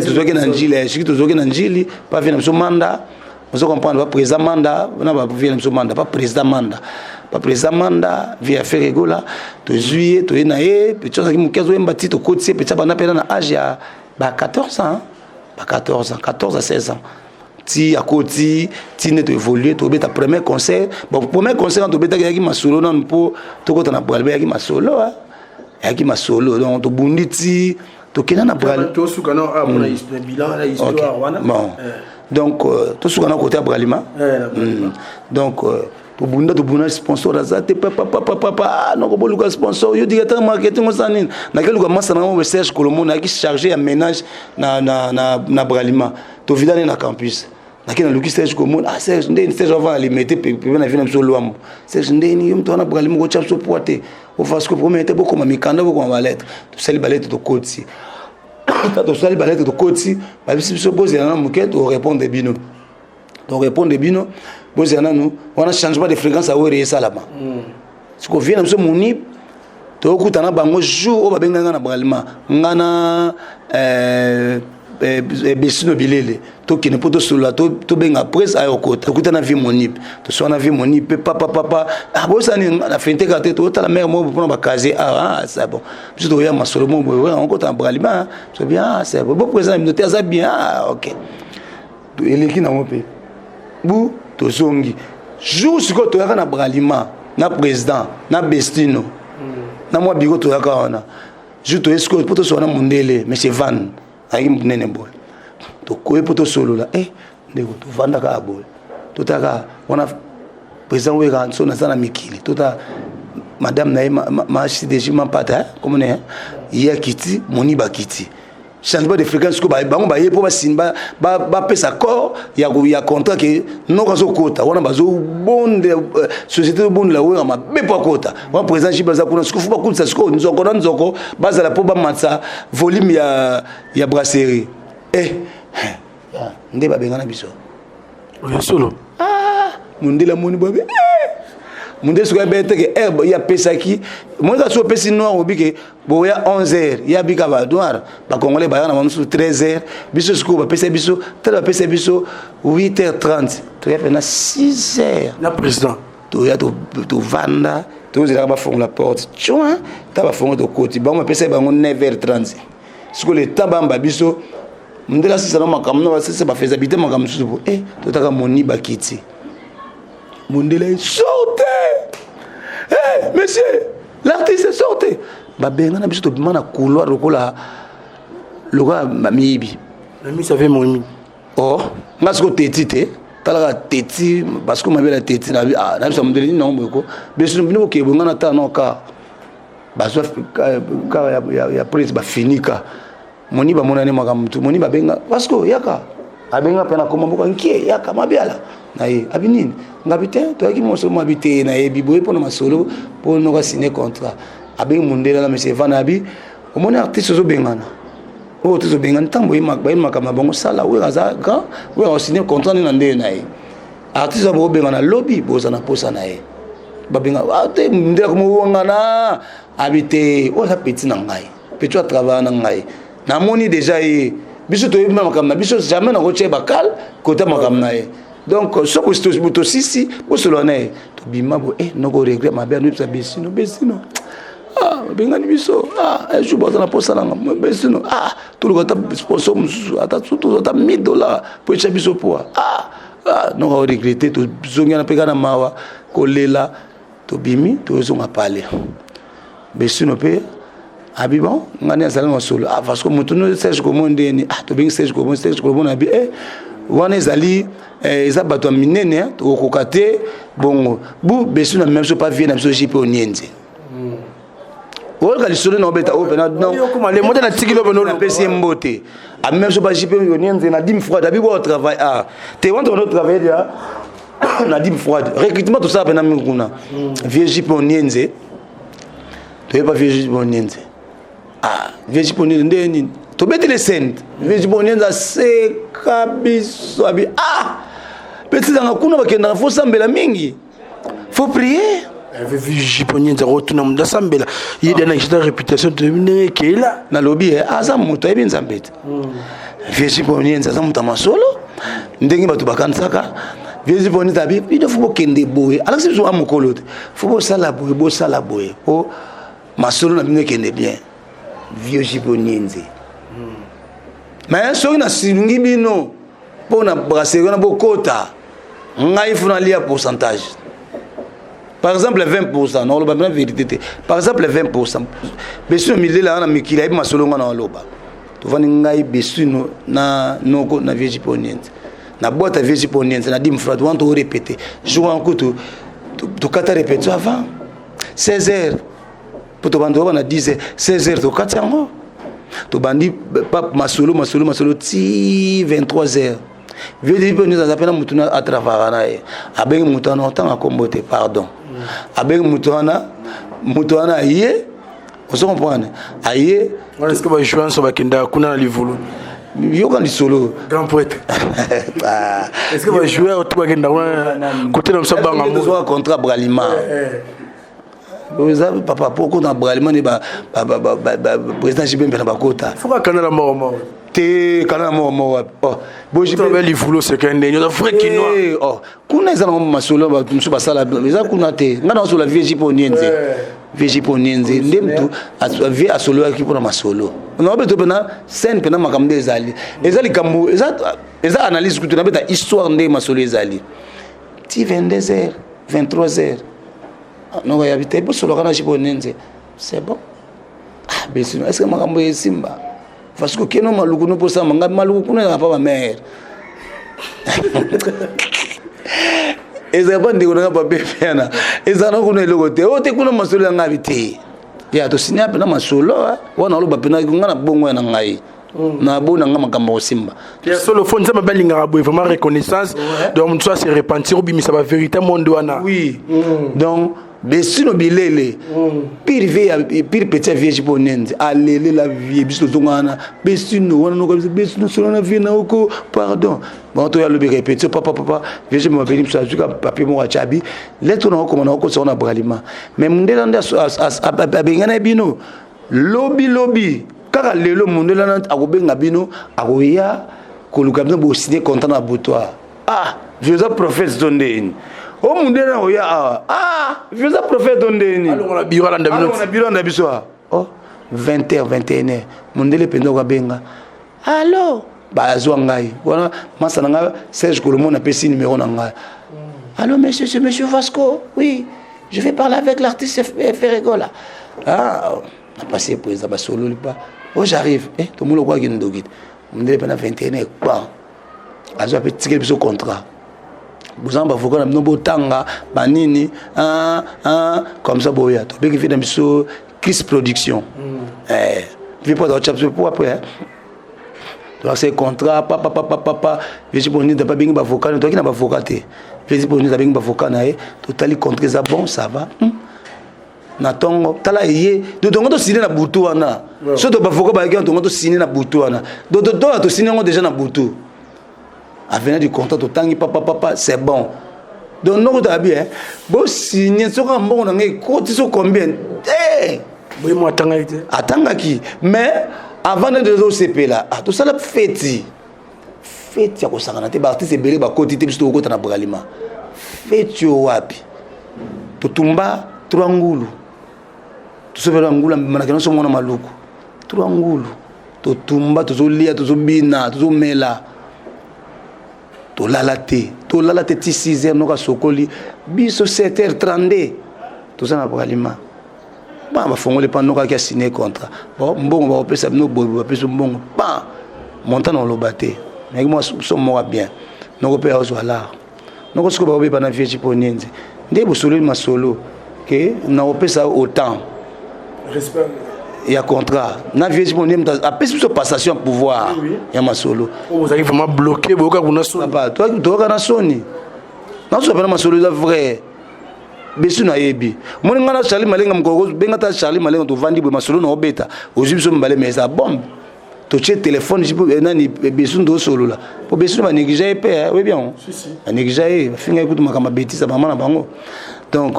tozwaki na Njili, shikito tozwaki na Njili pa vieux na biso Manda. Ozo comprendre? Pa président Manda na bavieux na biso Manda, pa président Manda, pa président Manda, vieux ya Ferre Gola. Tozwi ye, toye na ye. Petit azalaki moke, azoyemba ti tokoti ye. Petit abanda mpena na age ya ba 14 ans, ba 14 ans, 14 à 16 ans, ti akoti, ti nde toévolue, tobeta premier concert. Bon, premier concert wana tobetaki, eyaki masolo nanu mpo tokota na Bralbe, eyaki masolo. Eyaki masolo, donc tobundi ti tokenda na Bralima. Tosuka na ah, mpona bilan na histoire wana. Bon, donc tosuka na côté ya Bralima. Donc tobunda, tobunda, sponsor aza te, papapapapa. Noko boluka sponsor, yo directeur marketing osala nini? Nakeluka masa na ngo Serge Kolomo, nayaki chargé ya ménage na Bralima. Tovida nde na campus, nake naluki Serge komona. Ah, Serge ndeni? Serge avant alimete pepe na vi na biso Lwambo. Serge ndeni? Yo moto wana Bralima, okotya biso poa te. Ovasco premier te, bokoma mikanda, bokoma balettre. Tosali balettre, tokoti. Ta tosali balettre, tokoti, babisi biso: bozela na moke, torépondre bino, torépondre bino, bozela nanu. Wana changement de fréquence awere esalama. Siko vie na biso moni tokutana bango jour oyo babengaki nga na Bralima, nga na Besino Bilele, tokende mpo tosolola, tobenga presse ayo okota. Tokutana vie monip, toswana vie monip mpe papa papa bosani na fente kaka te. Totala mare moko mpona bacasier. Ah, c'est bon, biso tokoya masolo mo boye, okota na Bralima, so bien. Ah, c'est bon, boprésident na bino te, aza bien. Ah, ok, eleki nango mpe bu. Tozongi jour sikoyo toyaka na Bralima na président na Bestino na mwa biro. Toyaka wana jour toye sikoyo mpo tosola na mondele, monsieur Van ayaki monene boye. Tokoye mpo tosolola. E ndeko, tovandaka ya boye, totaka wana président Wera nso naza na mikili. Tota madame na ye ma CDG Mampata komona ye akiti, moni bakiti changement de fréquence. Ko bango baye mpo bapesa accord ya contrat ke noko azokota wana. Bazobonde société, ezobondela Wera mabe mpo akota wana. Président Jibe aza kuna. Siko fo bakutisa sikoyo nzoko na nzoko, bazala mpo bamatisa volume ya brasserie. Eh, nde babengana biso. Oyo solo. Mondele amoni boye, mondele sikoyo abe teke heure ye apesaki. Monika so opesi noir, obi ke boya 11 heures, ye abika banoir. Bacongolais bayaka na bamosusu 13 heures. Biso sikoyo bapesa biso tala, bapesa biso 8 heures 30, toya mpena 6 heures. Na président. Toya, tovanda, tozelaka bafongola porte coin. Ta bafongola, tokoti. Bango bapesa bango 9 heures 30. Sikoyo le temps bamba biso, ndela asisa na makambo na basisa bafaisabilité, makambo mosusu po e totaka moni bakiti. Mondele: "Sortez, hey, monsieur l'artiste, sortez!" Babenga na biso, tobima na couloir lokola lokola bamiyibi. Na miso ave momi. Oh, nga siko teti te, talaka teti parce que mabela teti na biso. Mondele nini nango boyeko biso bino bokeye boye, nga na tala nao car bazwa car ya prise, bafinika moni bamonani makambo tu. Moni babenga parce que yaka abenga mpe na koma mboka nkie yaka Mabiala na ye abi nini ngabi te. Toyaki mosolo mo abi te, nayebi boye mpona masolo mpo noka signer contrat. Abengi mondele na monsieur Vana, abi: "Omoni artiste ozobengana oyo tozobengana, ntango bayebi makambo na bango sala. Oyo aza grand, oyo akosigner contrat nde na ndenge na ye. Artiste oyo bokobengana lobi, boza na posa na ye." Babenga te nde akomowangana, abi te: "Oyo aza petit na ngai, petit atravaille na ngai, namoni déjà ye. Biso toyebi na makambo na biso, jamais nakotia bakale kota makambo na ye. Donc soki tosisi, bosolola na ye." Tobima bo e noko regret mabe anoyebisa Besino: "Besino, ah, babengani biso. Ah, un jour baza na posa nanga. Besino, ah, toluka ata sponsor mosusu, ata tozwa ata 1000 dollar po etya biso poa." Ah, ah, noko aoregretter. Tozongi wana mpe kaka na mawa, kolela. Tobimi, tozonga pale. Besino mpe abi: "Bon, nga nde azali masolo. Ah, parce que motu no Serge Komo ndeni." Ah, tobengi Serge Komo. Serge Komo na bi eh, wana ezali eza bato ya minene, tokokoka te. Bongo bu Besino amema biso pa vie na biso JP Onienze. Oyoka lisolo na obeta oyo pena. Mote natikili oyo. Napesi ye mbote. Amema biso pa JP Onienze na dime froide. Abi bo travail, ah te, wana tokono travailler dia na dime froide, recrutement tosala pena mingi kuna. Vieux JP Onienze, toyeba vieux JP Onienze. Ah, vieux JP Onienze nde nini, tobeteli sente. Vieux JP Onienze aseka biso, abi: "Ah, petit nanga, kuna bakendaka fo sambela mingi, faut prier." JP Onienze akotuna moto asambela ye de na exita réputation, toyebi ndenge ekeyela. Nalobi aza moto ayebi Nzambe te. Vieux JP Onienze aza moto ya masolo ndenge bato bakanisaka. Vieux JP Onienze abi: "Bino fo bokende boye." Alakisi biso a mokolo te, fo bosala boye, bosala boye po masolo na bino ekende bien. Vieux JP Onienze: "Mais soki nasilungi bino mpo na brasserie wana bokota, ngai fo nalia pourcentage." Par exemple 20%, nakoloba mpena vérité te. Par exemple 20%, Besino milela na mikili ayebi masolo nga na oloba. Tovandi ngai Besino na noko na vieux Jipo Nienze. Na boîte ya vieux Jipo Nienze na dim frat wana to répéter. Jour wana kutu tokata répétition avant 16 heures. Po tobandi wana 10 heures, 16 heures tokati yango. Tobandi pa masolo masolo masolo ti 23 heures. Vieux Jipo Nienze aza pena mutu na atravara na ye. Abengi mutu wana otanga kombo te, pardon. Abengi mutu wana, mutu wana aye, ozo comprendre? Aye. Wana est-ce que ba joueurs so bakenda kuna na livulu? Yoka lisolo. Grand prêtre. Est-ce que ba joueurs tout bakenda kuna côté na biso banga mo? Tozo contrat Bralima. Oza papa poko na Bralima ne ba ba ba ba président JB na bakota. Faut ka kana la mort mort. Te kana la mort mort. Oh, bo JB ba livulu c'est qu'un ndenge, vrai kinois. Oh, kuna eza na masolo ba musu basala eza kuna te. Nga na sola vieux Jipo Nienze. Vieux Jipo Nienze nde mutu vieux asololaki mpona masolo. Na beto pena scène pena makambo nde ezali. Eza likambo eza eza analyse kutu na beta histoire nde masolo ezali. Ti 22h, 23h. Noko ya bite bosolaka na Jipo Nienze. C'est bon. Ah, besino, est-ce que makambo esimba? Parce que keno maluku no posa manga maluku kuna ya papa mère. Ezala pa ndeko nanga pape piana. Ezala kuna eloko te. O te kuna masolo ya ngai te. Ya to signer pena masolo wana oloba pena nga na bongo ya na ngai. Na bona nga makambo osimba. Ya solo fo nzambe balingaka boye vraiment reconnaissance. Donc mutu se repentir obimisa ba vérité monde wana. Oui. Donc Besino bilele pire vie ya pire petit ya vie jipo nenze alele la vie biso tozonga wana besino wana noko biso besino solo na vie na oko pardon bon to ya lobi répétition papa papa vie jipo mabeni biso azuka papier moko achabi lettre na okoma na okosa na bralima mais mundela nde abengana bino lobi lobi kaka lelo mundela na akobenga bino akoya koluka bino bo signer contrat na butoir. Ah, vieux prophète to ndeni. O mundela oya awa. Ah, vieux prophète to ndeni. Alongo na bureau alanda bino. Alongo na bureau alanda biso awa. Oh, 20h, 21h. Mundele penza ko benga. Allo, ba azwa ngai. Wana masa na ngai Serge Kolomon apesi numéro na ngai. Allo monsieur, c'est monsieur Vasco. Oui, je vais parler avec l'artiste Ferregola. Ah, na passé président ba solo pas. Oh, j'arrive. Eh, to mulo kwa kindoki. Mundele pena 21h quoi. Azwa pe tikeli biso contrat. Bozanga bavoka na bino botanga banini, ah, ah, comme ça boya. Tobeki vie na biso Chris Production. Eh, vie po tsa biso po après. Donc c'est contrat papa papa papa vie po ni pa bengi bavoka na toki na bavoka te. Vie po ni bengi bavoka na ye, totali contrat eza bon, ça va. Na tongo tala ye do tongo to signer na butu wana. So to bavoka ba ki tongo to signer na butu wana. Do to to signer ngo déjà na butu. Avenir du contrat to tangi papa papa c'est bon. Donc noko ta bien bo signer soka mbongo na ngai koti so combien? Eh boye mo atangaki te. Atangaki mais avant de zo sepela ah to sala feti. Feti ya kosangana te ba artiste ebele ba koti te biso to kota na Bralima. Feti wapi? Totumba trois ngulu. Tosobela ngulu manake nyonso mona maluku. Trois ngulu. Totumba tozolia tozobina tozomela. Tolala te. Tolala te ti 6 heures noka sokoli biso 7 heures 32. Toza na Bralima. Ba bafongoli pa noka ki signer contrat. Bon mbongo ba opesa bino boye ba pesa mbongo. Pa montant na loba te. Mais moi so moko bien. Noko pe azwa la. Noko siko ba obeba na vieux Jipo Nienze. Nde bosololi masolo ke na opesa autant. Respect. Ya contrat. Na vieux Jipo Nienze apesi biso passation pouvoir ya masolo. Oh, vous avez vraiment bloqué boka kuna soni. Papa, toi toi kana soni. Na so pena masolo eza vrai. Besu na yebi. Moni nga na Charlie Malenga mokoko benga ta Charlie Malenga to vandi boye masolo na obeta. Ozwi biso mbale mais eza bombe. Totie téléphone jipo nani besu ndo solola. Po besu ba négliger ye pe, hein, oui bien. Si si. Ba négliger ye, ba finga kutu makamba bêtise ba mama na bango. Donc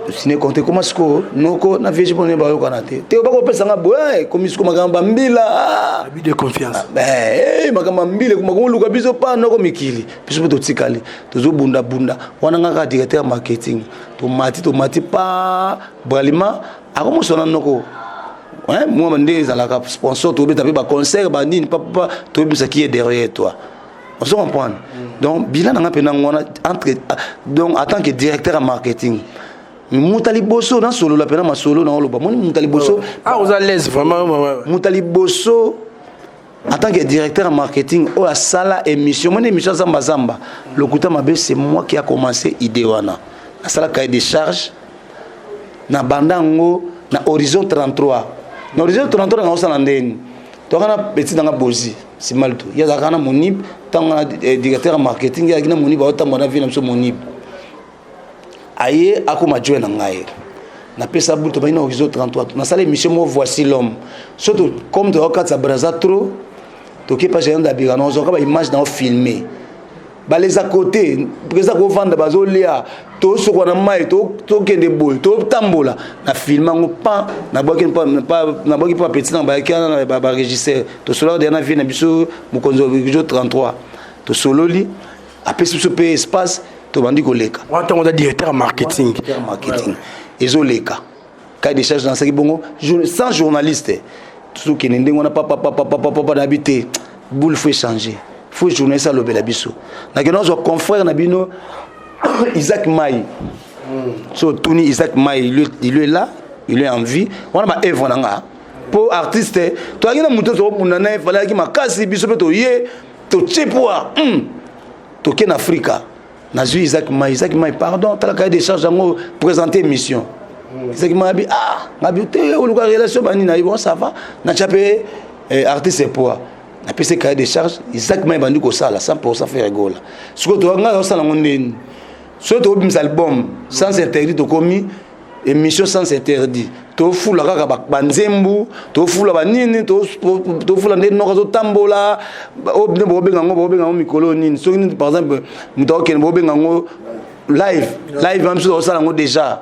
sine compte comment siko noko na vieux jipo ne ba yoka na te. Te ba ko pesa nga boye comme siko makamba mbila. Abus de confiance. Ah, ben, eh makamba mbila kuma ko luka biso pa noko mikili. Biso po totikali tozo bunda bunda wana nga ka directeur marketing. Tomati tomati pa Bralima akomosona noko. Hein, moi ndenge ezalaka sponsor tobeta pe ba concert ba nini papa tobimisa qui est derrière toi. Ozo comprendre? Donc bilan na nga mpe nango wana entre, donc en tant que directeur ya marketing, moto ya liboso nasolola mpena masolo na oloba, moni moto ya liboso. Ah, oza l'aise vraiment, ouais. Moto ya liboso en tant que directeur ya marketing oyo asala émission, moni émission Zamba Zamba lokuta mabe, c'est moi qui a commencé idée wana. Nasala cahier de charge na banda yango na Horizon 33. Na Horizon 33 naosala ndeni, toka na petit nanga Bozi Simalto, ye azalaka na Monib. Ntango na directeur ya marketing, ye azalaki na Monib, aotambola na vie na biso Monib. Aye akoma joe na ngai, napesa bulu, tobandi na Horizon 33, nasala émission moko Voici l'homme. So comme toyokatisa Braza trop, toke pa Gérant Dabira, nazwaka baimage na ofilme baleza côté président kovanda, bazolia, tosokwa na mai, tokende boye, totambola na filme yango pan. Nabwaki mpo bapeti na bayaki wana na barégisseur, tosolaka deya na vie na biso mokonzi ya Horizon 33, tosololi, apesi biso mpe espace, tobandi koleka. Wana ntango oza directeur ya marketing. Marketing ezoleka, cahier de charge nasalaki bongo sans journaliste. Tozokende ndenge wana, papapapapapa, nayebi te, boule faut échanger, faut journaliste alobela biso. Nakende nazwa confrère na bino Isaac Mai. So otuni Isaac Mai, il est là, il est en vie. Wana baevre na nga mpo artiste toyaki na moto tokobunda na ye, falaki makasi, biso mpe toye totie poa, toke na Afrika, nazwi Isaac Mai. Isaac Mai, pardon, tala cahier de charge yango, présenter émission. Isaac Mai abi: ah, ngabi te, oluka relation bani na ye. Bon, ça va, natya mpe artiste poa, napesi cahier de charge. Isaac Mai bandi kosala 100 Ferre Gola. Sikoyo ngai osala yango ndeni? Soki tokobimisa album Sans Interdit, tokomi émission Sans Interdit, tofula kaka banzembu, tofula banini, tofula nde noko azotambola oyo nde bokobenga yango, bokobenga yango mikolo nini, soki nini, par exemple moto akokende, bokobenga yango live. Live ma biso tokosala yango déjà,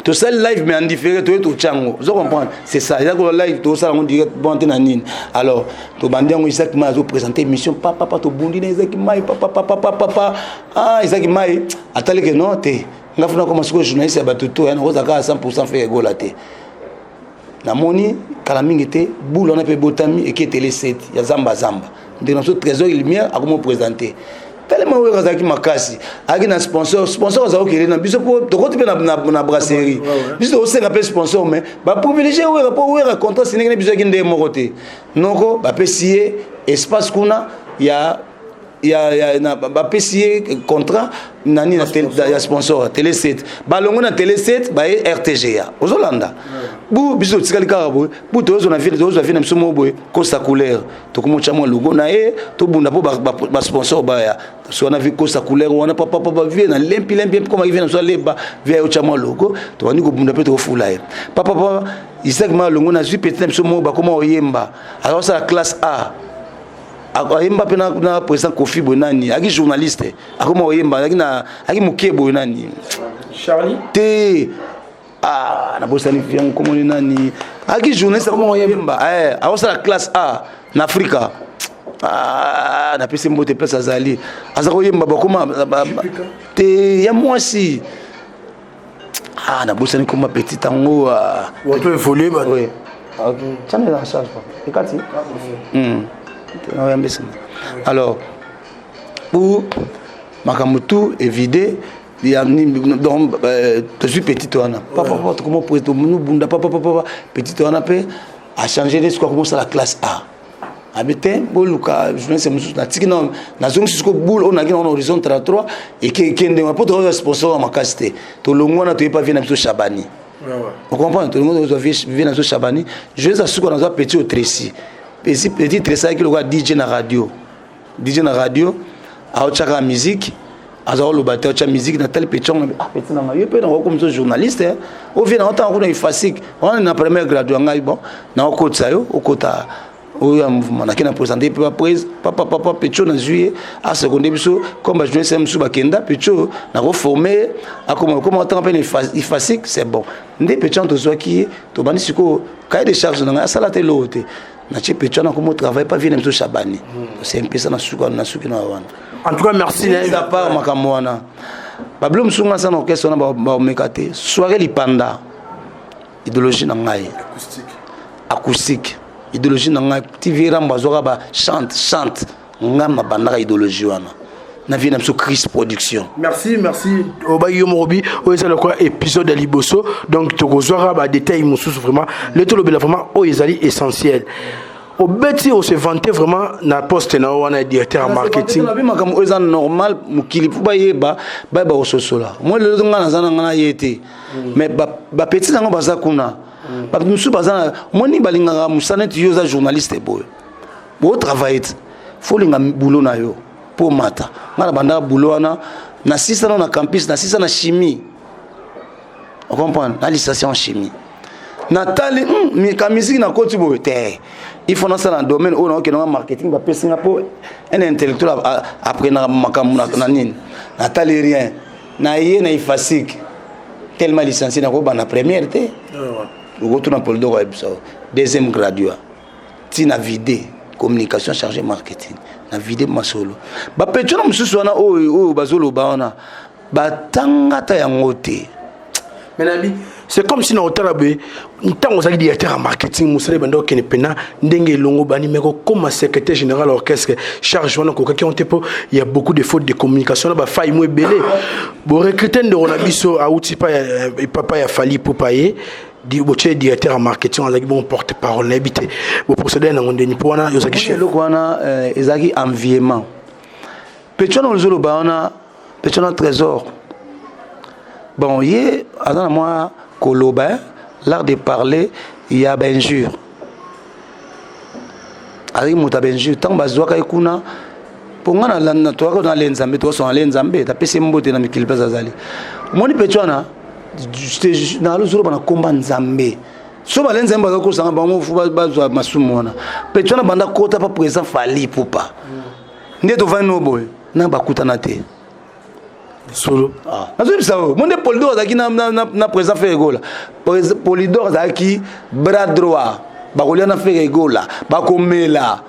tosali live mais en différé, toye totya yango, ozo comprendre? C'est ça, eza kola live, tosala yango direct bon te na nini. Alors tobandi yango, Isaac Mai azoprésente émission, papapa, tobundi na Isaac Mai, papapapapapa. Ah, Isaac Mai atalike non te, nga funa koma sikoyo journaliste ya bato to ya nakozala kaka 100 Ferre Gola te. Namoni kala mingi te, bulu wana mpe ebotami, eke Tele 7 ya Zamba Zamba, ndenge na biso Trésor Lumière akomo présente. Telema oyo azalaki makasi, ayaki na sponsor. Sponsor azalaki okele na biso mpo tokoti mpe na brasserie. Biso tokosenga mpe sponsor, mais baprivilégie Wera mpo Wera contrat sinenge na biso yaki nde moko te. Noko bapesi ye espace kuna ya na, bapesi ye contrat nani na ya sponsor Télé 7. Balongo na Télé 7, baye RTGA, ozolanda bu biso totikali kaka boye. Bu tozwa na ville, tozwa vie na biso moko boye, Kosa Couleur, tokomotya mwa logo na ye, tobunda mpo basponsor baya. So wana vi Kosa Couleur wana, papapapa, vie na lempi lempi, komaki vie na biso aleba vie, ayotya mwa logo, tobandi kobunda mpe tokofula ye, papapa. Isaac ma longo, nazwi petit na biso moko bakoma oyemba, azakosala classe A, ayemba mpe na président Kofi boye nani, ayaki journaliste, akoma oyemba, ayaki na ayaki moke boye nani. Charlie. Te, ah, nabosani yango, komoni nani, ayaki journaliste, akoma oyemba, akosala classe A na Afrika. Ah, napesi mbote place azali, aza koyemba, bakoma te ya mwasi. Ah, nabosani koma petit yango. On peut évoluer ba. Oui. Ok, tiens, en charge ekati. Oyambesima. Alors pour makambo tout évide donc, tozwi petit wana, papa, tokoma nubunda, papa, petit wana mpe achange nde sikoyo akomosala classe A. Abi te, boluka journaliste mosusu. Natiki nazongisi siko boule oyo naki na Horizon 33, ekende mpo tokozwa sponsor ya makasi te. Tolongo wana, toyepa vie na biso Chabani, ocomprendre? Tolongo, tozwa vie na biso Chabani, journaliste asuka, nazwa petit Otresi. Petit Tresi ayaki lokola DJ na radio, DJ na radio, aotiaka musique, aza koloba te, aotya musique na tali petit yango. Ah, petit nanga, yo mpe nakokomisa journaliste ovie na otanga kuna ifasike wana na première grade ya ngai. Bon, naokotisa yo, okota oyo ya mouvement. Nake na présente mpe baprise, papa papa, pecho nazwi ye, aseconde biso comme bajournaliste mosusu bakenda. Pecho nakoforme ye, akoma koma otanga mpe na ifasike, c'est bon. Nde pecho wana tozwaki ye, tobandi sikoyo cahier de charge na ngai, asala te eloko te. Natie pecho wana, komo travaille pa vie na biso Chabani, c'est mpesa na suka na suki na wana. En tout cas, merci. À part makambo wana, babilo mosusu nga aza na orchestre wana, baomeka te. Soirée lipanda, idéologie na ngai acoustique, idéologie na ngai TV Rambo azwaka ba chante chante. Nga nabandaka idéologie wana na vie na biso Chris Production. Merci, merci. Obaki yo moko bi oyo eza lokola épisode ya liboso, donc tokozwaka badétail mosusu. Vraiment le tolobela vraiment oyo ezali essentiel. Obeti ose vanter vraiment na poste na yo wana ya directeur ya marketing. Nabi makambo oyo eza normal, mokili mpo bayeba kososola. Moi lelo nga naza na nga na ye te, mais bapetits nango baza kuna, bato mosusu baza na moni balingaka mosala neti yo oza journaliste boye, botravaille te, fo olinga boulot na yo mpo mata. Nga na bandaka boulot wana na sisa nano na campus, na sisa na chimie, ocomprendre, na licence en chimie. Natali ka musique, nakoti boye te, il faut nasala na domaine oyo naokende nga marketing. Bapesi nga mpo un intellectuel apprenaka makambo na nini. Natali rien, na ye na IFASIC, tellement licencié nakobanda première te, okotuna Polidor ayebisa, deuxième graduat ntina vide communication chargé marketing na vide masolo. Bapetits na mosusu wana oyo bazoloba wana batanga ta yango te. Mais nabi c'est comme si na otala boye, ntango ozalaki directeur ya marketing, mosala ebanda okende mpena ndenge elongo bani, mais kokóma secrétaire général orchestre, charge wana okokaki yango te, mpo ya beaucoup de fautes de communication na bafaille mo ebele. Borecruter ndeko na biso awuti pa ya papa ya Fally Ipupa, ye botie directeur ya marketing, azalaki bongo porte parole. Nayebi te boprocéder nango ndeni, mpo wana ozalaki chef. Eloko wana ezalaki enviement. Petit wana ozoloba wana, petit wana Trésor, bon, ye aza na mwa koloba, l'art de parler ya bainjure. Azalaki moto ya bainjure ntango bazwaka ye kuna, mpo nga toyaka na le Nzambe, tokosonga le Nzambe, tapesi ye mbote na mikili place azali. Omoni petit wana, nalozoloba na komba Nzambe, so bale Nzambe baza kosanga bango fu bazwa masumu wana. Petit wana banda kota pa président Fally Ipupa, nde tovandi no boye na bakutana te. Solo. Nazoyebisa oyo mo nde Polidor azalaki na président Ferre Gola. Polidor azalaki bras droit, bakolia na Ferre Gola, bakomela.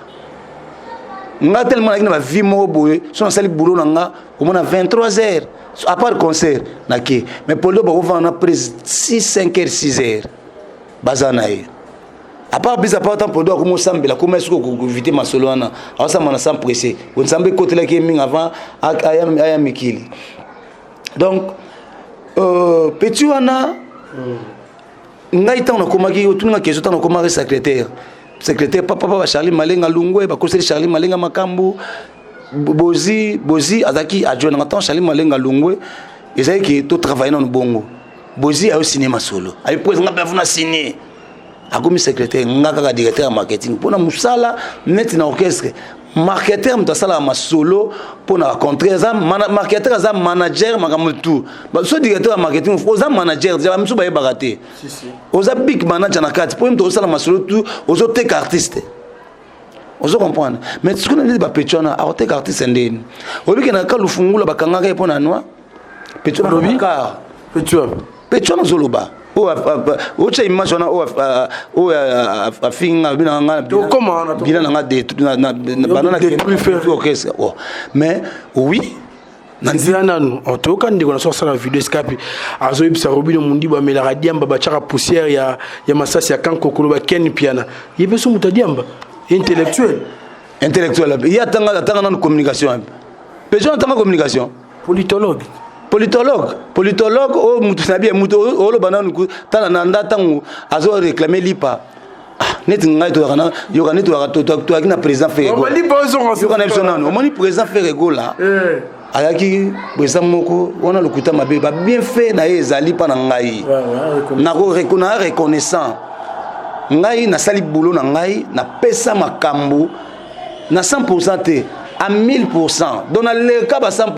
Nga tellement nayaki na bavie moko boye, so nasali boulot na nga, omona 23 heures, à part concert nake. Mais Polidor bakovanda na prise 6, 5 heures, 6 heures baza na ye. À part bisa part temps, Polidor akoma osambela, akoma soki okovite masolo wana, aosamba na sans pressé. Nzambe ekotelaki ye mingi avant aya mikili. Donc petit wana, ngai ntango nakomaki, otuninga question, ntango nakomaki secrétaire papa papa Charlie Malenga Lungwe, bakoseli Charlie Malenga makambo. Bozi Bozi azalaki adjoint nanga. Ntango Charlie Malenga Lungwe, ezalaki totravaille nano bongo. Bozi ayo signé masolo, ayo po nga mpe afuna signé, akomi secrétaire, nga kaka directeur ya marketing. Mpona mosala neti na orchestre, marketeur moto asalaka masolo mpona bacontraire aza marketeur, aza manager, makambo tout. So directeur ya marketing, oza manager deja, bamisu bayebaka te, oza big manager na kati, mpo moto osala masolo tout, ozoteka artiste, ozo comprendre. Mais sikoyo neti bapetits wana akoteka artiste ndeni? Oyebi ke na ka Lufungula bakangaka ye mpo na noi petit wana car petit wapi? Petit wana ozoloba, otya image wana oyo afinga bina nga, bina na nga bana na orchestre, mais oui. Na nzela nanu toyoka ndeko na so asala video esika mpe azoyebisa Robino Mundibu amelaka diamba, batiaka poussière ya masasi ya kankokolo. Bakeni piana ye mpe so moto adiamba, intellectuel. Intellectuel, ye atanga nanu communication, pe atanga communication. Politologue. Politologue oyo mutu na bie, mutu oloba nanu, tala na nda ntango azoréclame lipa neti ngai toyaka yoka neti toyaki na président Ferre Gola na biso nanu. Omoni président Ferre Gola azalaki président moko wana, lokuta mabe, babienfait na ye ezali mpa na ngai, na reconnaissant. Ngai nasali boulot na ngai, napesa makambo na 100 te, à 1000, donc naleka ba 100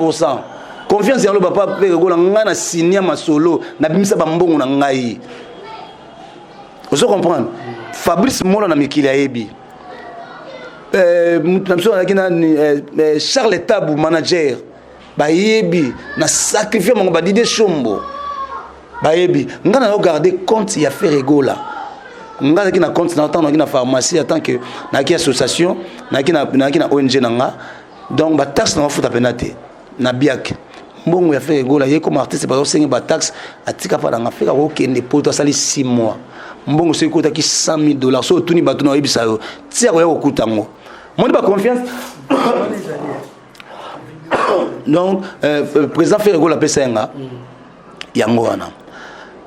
confiance yango. Papa Ferre Gola, ngai na sinia masolo, nabimisa bambongo na ngai, ozo comprendre. Fabrice Mola na mikili ayebi, mutu na biso azalaki nani, Charles Tabu manager, bayebi na sacrifie bango, badide Shombo bayebi ngai. Na garde compte ya Ferre Gola, ngai azalaki na compte na ntango nazalaki na pharmacie, en tant que nayaki association, nayaki na ONG na nga, donc bataxe na bafuta mpena te na biak mbongo ya Ferre Gola. Ye comme artiste, bazosenge bataxe, atika mpa nanga. Ferre akokende Poto, asali 6 mois, mbongo soki ekotaki 100 000 dollars, so otuni bato na oyebisa yo ti akoya kokuta yango. Moni baconfiance. Donc président Ferre Gola apesa ye nga yango wana,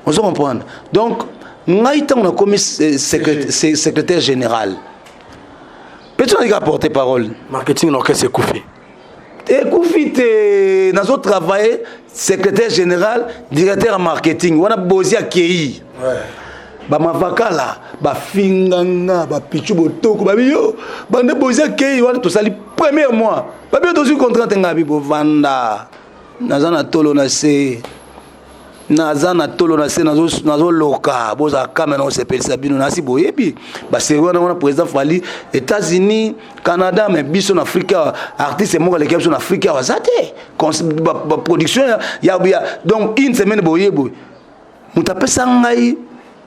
ozo comprendre. Donc ngai, ntango nakomi secrétaire général mpe to nalika porte parole. Marketing na orchestre ekufi. Ekufi te. Nazotravaille secrétaire général, directeur ya marketing wana bozi akei, bamavakala bafinganga, bapichu botoko, babi yo bande bozi akei wana. Tosali premier mois, babi yo tozwi contrat te. Ngai bovanda, naza na tolo na se, naza na tolo na se, nazoloka. Bozala kame na kosepelisa bino. Nasi boyebi basérie wana wana, président Fally, États-Unis, Canada, mais biso na Afrique awa, artiste moko aleki biso na Afrique awa aza te. Baproduction ya donc une semaine, boye boye, moto apesa ngai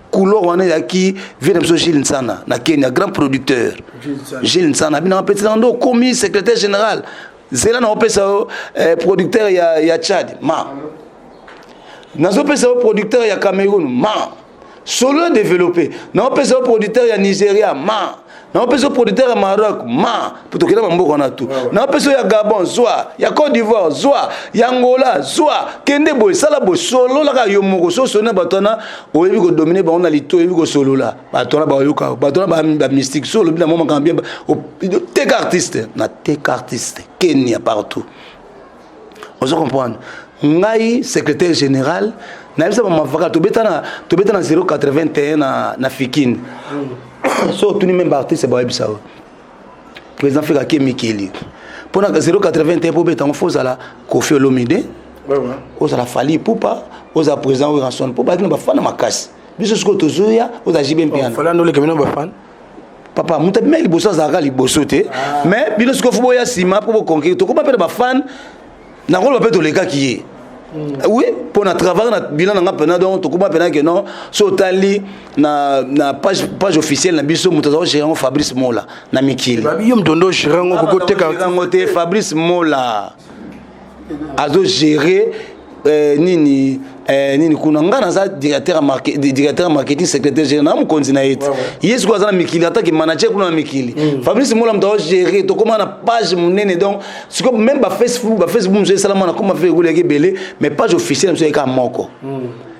couleur wana ezalaki vie na biso Gilles Nsana na Kenya, grand producteur Gilles Nsana. Abinanga peti nanga nde okomi secrétaire général, zela na opesa yo producteur ya Tchad, ma nazopesa yo producteur ya Cameroun, ma solo développé, naopesa yo producteur ya Nigeria, ma naopesa yo producteur ya Maroc, ma po tokenda bamboka wana tu, naopesa yo ya Gabon, zwa ya Côte d'Ivoire, zwa ya Angola, zwa, kende boye, sala boye, sololaka yo moko. So osoli na bato wana, oyebi kodominer bango na lito, oyebi kosolola bato wana, bayoka bato wana bamystique. So olobi na mo makambo bien, teka artiste na teka artiste Kenya, partout, ozo comprendre. Ngai secrétaire général, nayebisa bamavaka, tobeta na 081 na Fikine. So otuni même baartiste, bayebisa yo président Ferre ake mikili mpona 081. Mpo obeta yango, fo ozala Koffi Olomide, ozala Fally Ipupa, ozala président Werrason, mpo bazalaki na bafana makasi. Biso sikoyo tozoya, ozala JB Mpiana. Fally andoleka bino bafana. Papa, moto abima liboso azalaka liboso te, mais bino sikoyo fo boya nsima mpo boconquérir. Tokóma mpe na bafan, nakoloba mpe tolekaki ye, oui, mpo na travail na bilan na nga mpena. Donc tokóma mpena ke non, so otali na page officielle na biso, moto aza kogérer yango Fabrice Mola na mikili. Babi yo moto nde ogérer yango, kokoteka. Yango te, Fabrice Mola azogérer nini kuna. Nga naza directeur ya marketing, secrétaire général na mokonzi na ye te. Ye sikoyo aza na mikili atake manager kuna na mikili. Fabrice Mola moto azogérer. Tokóma na page monene. Donc sikoyo même bafacebook mosusu esalama na koma fe ekulaki ebele, mais page officielle mosusu eyeka moko.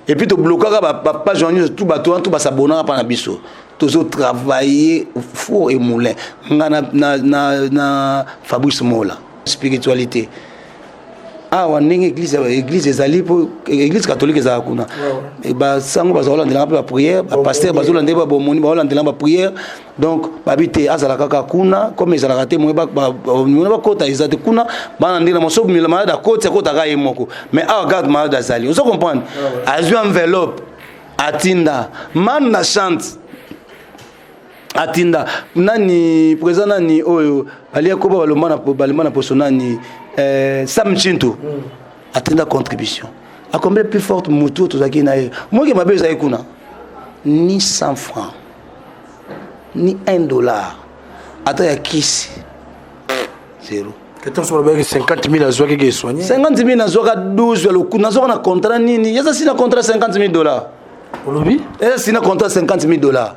Et puis toblokaka bapage wana nyonso tu. Bato wana tu basabonaka mpa na biso. Tozotravailler four et moulin, nga na Fabrice Mola. Spiritualité awa, ndenge église ezali, mpo église catholique ezalaka kuna, basango bazolandelanga mpe baprière, bapasteur bazolandela, babomoni bazolandelanga baprière. Donc babi te, azala kaka kuna comme ezalaka te. Moye bakota eza te kuna. Bana ndenge na moso malade akoti, akotaka ye moko, mais awa garde malade azali, ozo comprendre. Azwi enveloppe, atinda man na chante, atinda nani, président nani oyo balia koba, balomba na poso nani, Sam Chintu. Atinda contribution à combien plus forte motu oyo tozalaki na ye. Moke mabe ezalaki kuna, ni 100 francs ni 1 dollar, ata ya kisi, zéro. 50 000 azwaki ke soigné. 50 000 nazwaka 12 ya loku, nazwaka na contrat nini? Eza si na contrat 50 000 dollars. Olobi? Eza si na contrat 50 000 dollars.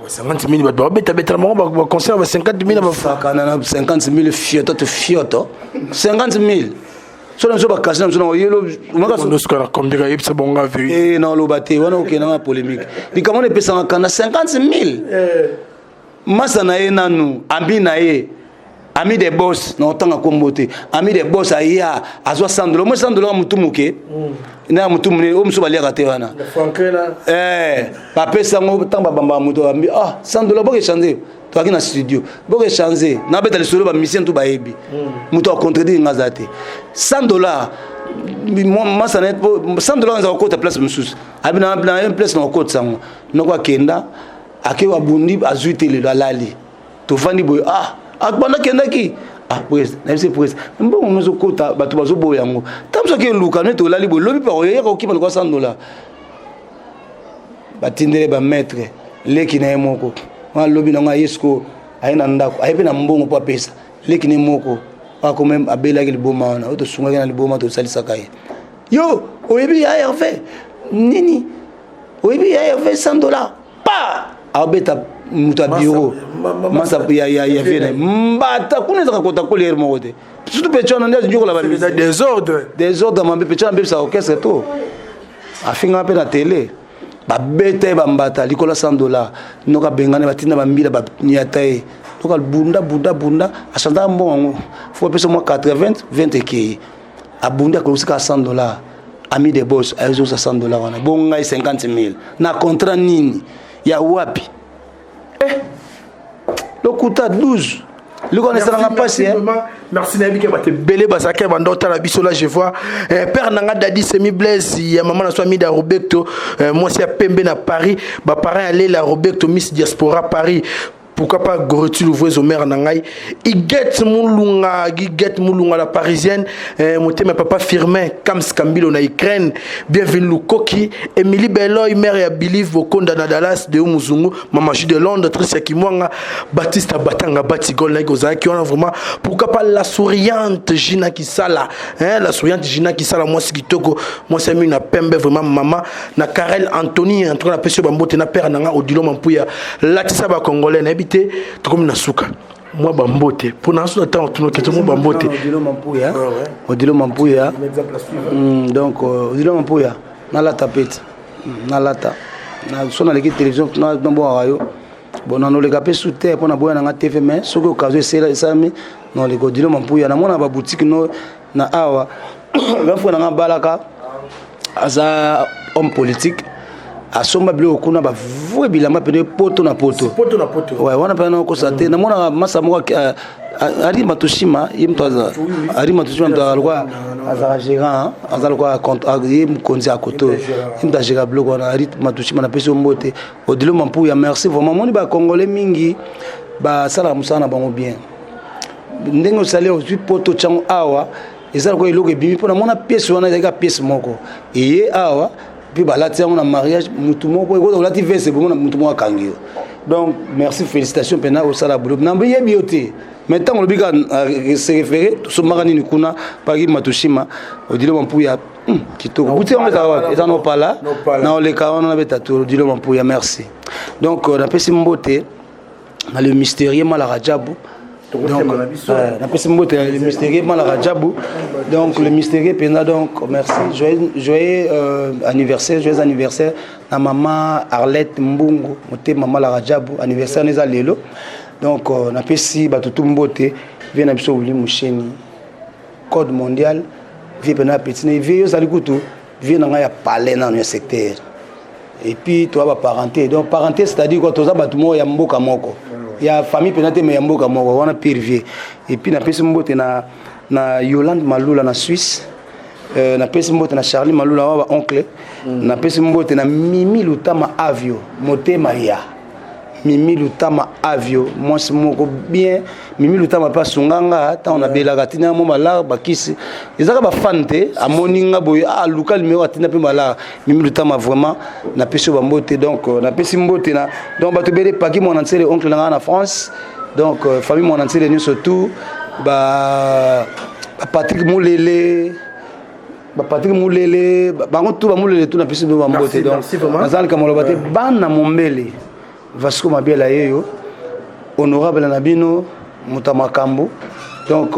50 000, bato babetabetela bango baconcert ba 50 000. Sakana na 50 000, fioto to fioto, 50 000 so na biso bakasi na biso na oyelo. Suka na kombika, yebisa bongo vérité. Na oloba te wana, okendanga polémique. Likambo wana epesanga kanda. 50 000, masa na ye nanu, ami na ye, ami de boss, na otanga kombo te, ami de boss aya azwa 100 dollar mo 100 dollar, mutu moke na mutu monene oyo mosusu baliaka te wana. Bapesa yango ntango babambaka moto, bambi ah 100 dollar, boke échange. Toaki na studio, boke échange, nabeta lisolo, bamisien tu bayebi, moto acontredire nga aza te. 100 dollar, masa na ye, 100 dollar eza kokota place mosusu, abi na ye place na kokotisa yango. Noko akenda, ake, abundi, azwi te. Lelo alali, tovandi boye, ah, banda akendaki, ah prise, nayebisi prise, mbongo nozokota, bato bazoboya yango. Ntango soki eluka neti olali boye, lobi mpe oyaka okima lokwa 100 dollar. Batindele bamaître leki na ye moko wana. Lobi nango aye sikoyo, aye na ndako, aye mpe na mbongo mpo apesa leki ne moko akome abelaki liboma wana oyo tosungaki na liboma, tosalisaka ye. Yo oyebi ya Herve nini? Oyebi ya Herve 100 dollar pa abeta. Moto ya bureau masa ya vie na ye mbata kuna ezaka kota koliere moko te, surtout mpe wana nde azinyokola ba désordre. Désordre mabe mpe wana mbebisa orchestre to afingaka mpe na tele. Babeta ye bambata likolo ya 100 $. Noka bengani, batinda bambila, baniata ye. Noka bunda bunda bunda, achangeaka mbongo yango, fo bapesa mwa 80 20 ekei. Abundi, akolokisi kaka 100 $. Ami de boss azosa 100 $ wana, bongo ngai 50 000 na contrat nini ya wapi? Eh, lokuta 12 liko wana esalanga mpasi. Merci. Nayebi ke bato ebele bazalaki banda otala biso. La je vois père nanga Dadi Semi Blaise ya mama na so Amida Roberto, mwasi ya pembe na Paris, baparent ya Lela Roberto, Miss Diaspora Paris. Pourquoi pas Goreti Louvrez, mère na ngai Iget Mulunga, Iget Mulunga la Parisienne, motema papa Firmin Kams Kambilo na Ukraine, bienvenue Lukoki, Emily Beloy, mère ya Believe Bokonda na Dallas de Muzungu, Mama Ju de Londres, Tricia Kimwanga, Baptiste Batanga Batigol na kozaki wana vraiment. Pourquoi pas la souriante Gina Kisala, hein, la souriante Gina Kisala, moi kitoko, moi c'est na pembe vraiment, maman na Karel Anthony, en tout cas na pesio bambote na père nanga Odilo Mampuya latisa ba Congolais. Nayebi te, tokomi na suka, mwa bambote mpona aso na ntango tunoke mwa bambote. Odilo Mampuya, Odilo Mampuya. Donc Odilo Mampuya, nalata pete, nalata so naleki télévision, nabwaka yo. Bon, nanoleka mpe su te mpo na boya nanga TV, mais soki occasion esalami, noleka. Odilo Mampuya, namona baboutique no na awa. Grand nanga balaka aza homme politique, asomba biloko kuna, bavue bilamba pene poto na poto. Poto na poto. Ouais, wana pene nakosa te. Namonaka masa moko Ari Matushima, ye moto Ari Matushima, moto alokwa azalaka gérant, aza lokwa ye mokonzi ya koto, ye moto agéra biloko wana. Ari Matushima, napesi yo mbote. Odilo Mampuya, merci vraiment. Moni Bacongolais mingi basalaka mosala na bango bien. Ndenge osali, ozwi poto tiango awa, eza lokola eloko ebimi mpo namona pièce wana ezalaki ka pièce moko eye awa mpe balati yango na mariage. Mutu moko ekoza olati veste bomona mutu moko akangi yo. Donc merci, félicitation mpena osala boulot. Nayebi yo te, mais ntango olobi kaka se référé, tosombaka nini kuna paki Matushima, Odilo Mampuya, kitoko. Buti yango ezala wapi? Eza Nopala na oleka wana nabeta to Odilo Mampuya, merci. Donc napesi mbote na le mystérieux Malaka Jabu. Donc napesi mbote le mystérieux Malaka Jabu, donc le mystérieux mpenza. Donc merci, joyeux, joyeux anniversaire, joyeux anniversaire na mama Arlette Mbungu, motema Malaka Jabu, anniversaire na eza lelo. Donc napesi bato tu mbote. Vie na biso Wili Musheni, code mondial, vie mpena petit na vie. Yo ozali kutu vie na ngai ya palais nano ya secteur, et puis toza baparenté. Donc parenté, c'est-à-dire quoi? Toza bato moko ya mboka moko, ya famille mpena te, mais ya mboka moko wana, pire vie. Et puis napesi mbote na Yolande Malula na Suisse, napesi mbote na Charlie Malula wa baoncle, napesi mbote na Mimi Lutama Avio, motema ya Mimi Lutama Avio, mwasi moko bien. Mimi Lutama mpe asunga nga ntango nabelaka, atinda mo balar bakisi. Ezaka bafane te, amoni nga boye, aluka numero, atinda mpe balar. Mimi Lutama, vraiment napesi yo bambote. Donc napesi mbote na donc bato ebele, Paki Mwana Nsele, oncle na nga na France. Donc famille Mwana Nsele nyonso tout, ba Patrick Mulele, bapatrik Mulele, bango tu bamulele tu, napesi bino bambote. Donc naza likambo loba te. Bana Mombele, Vasco Mabiala yeyo, honorable na bino, moto ya makambo. Donc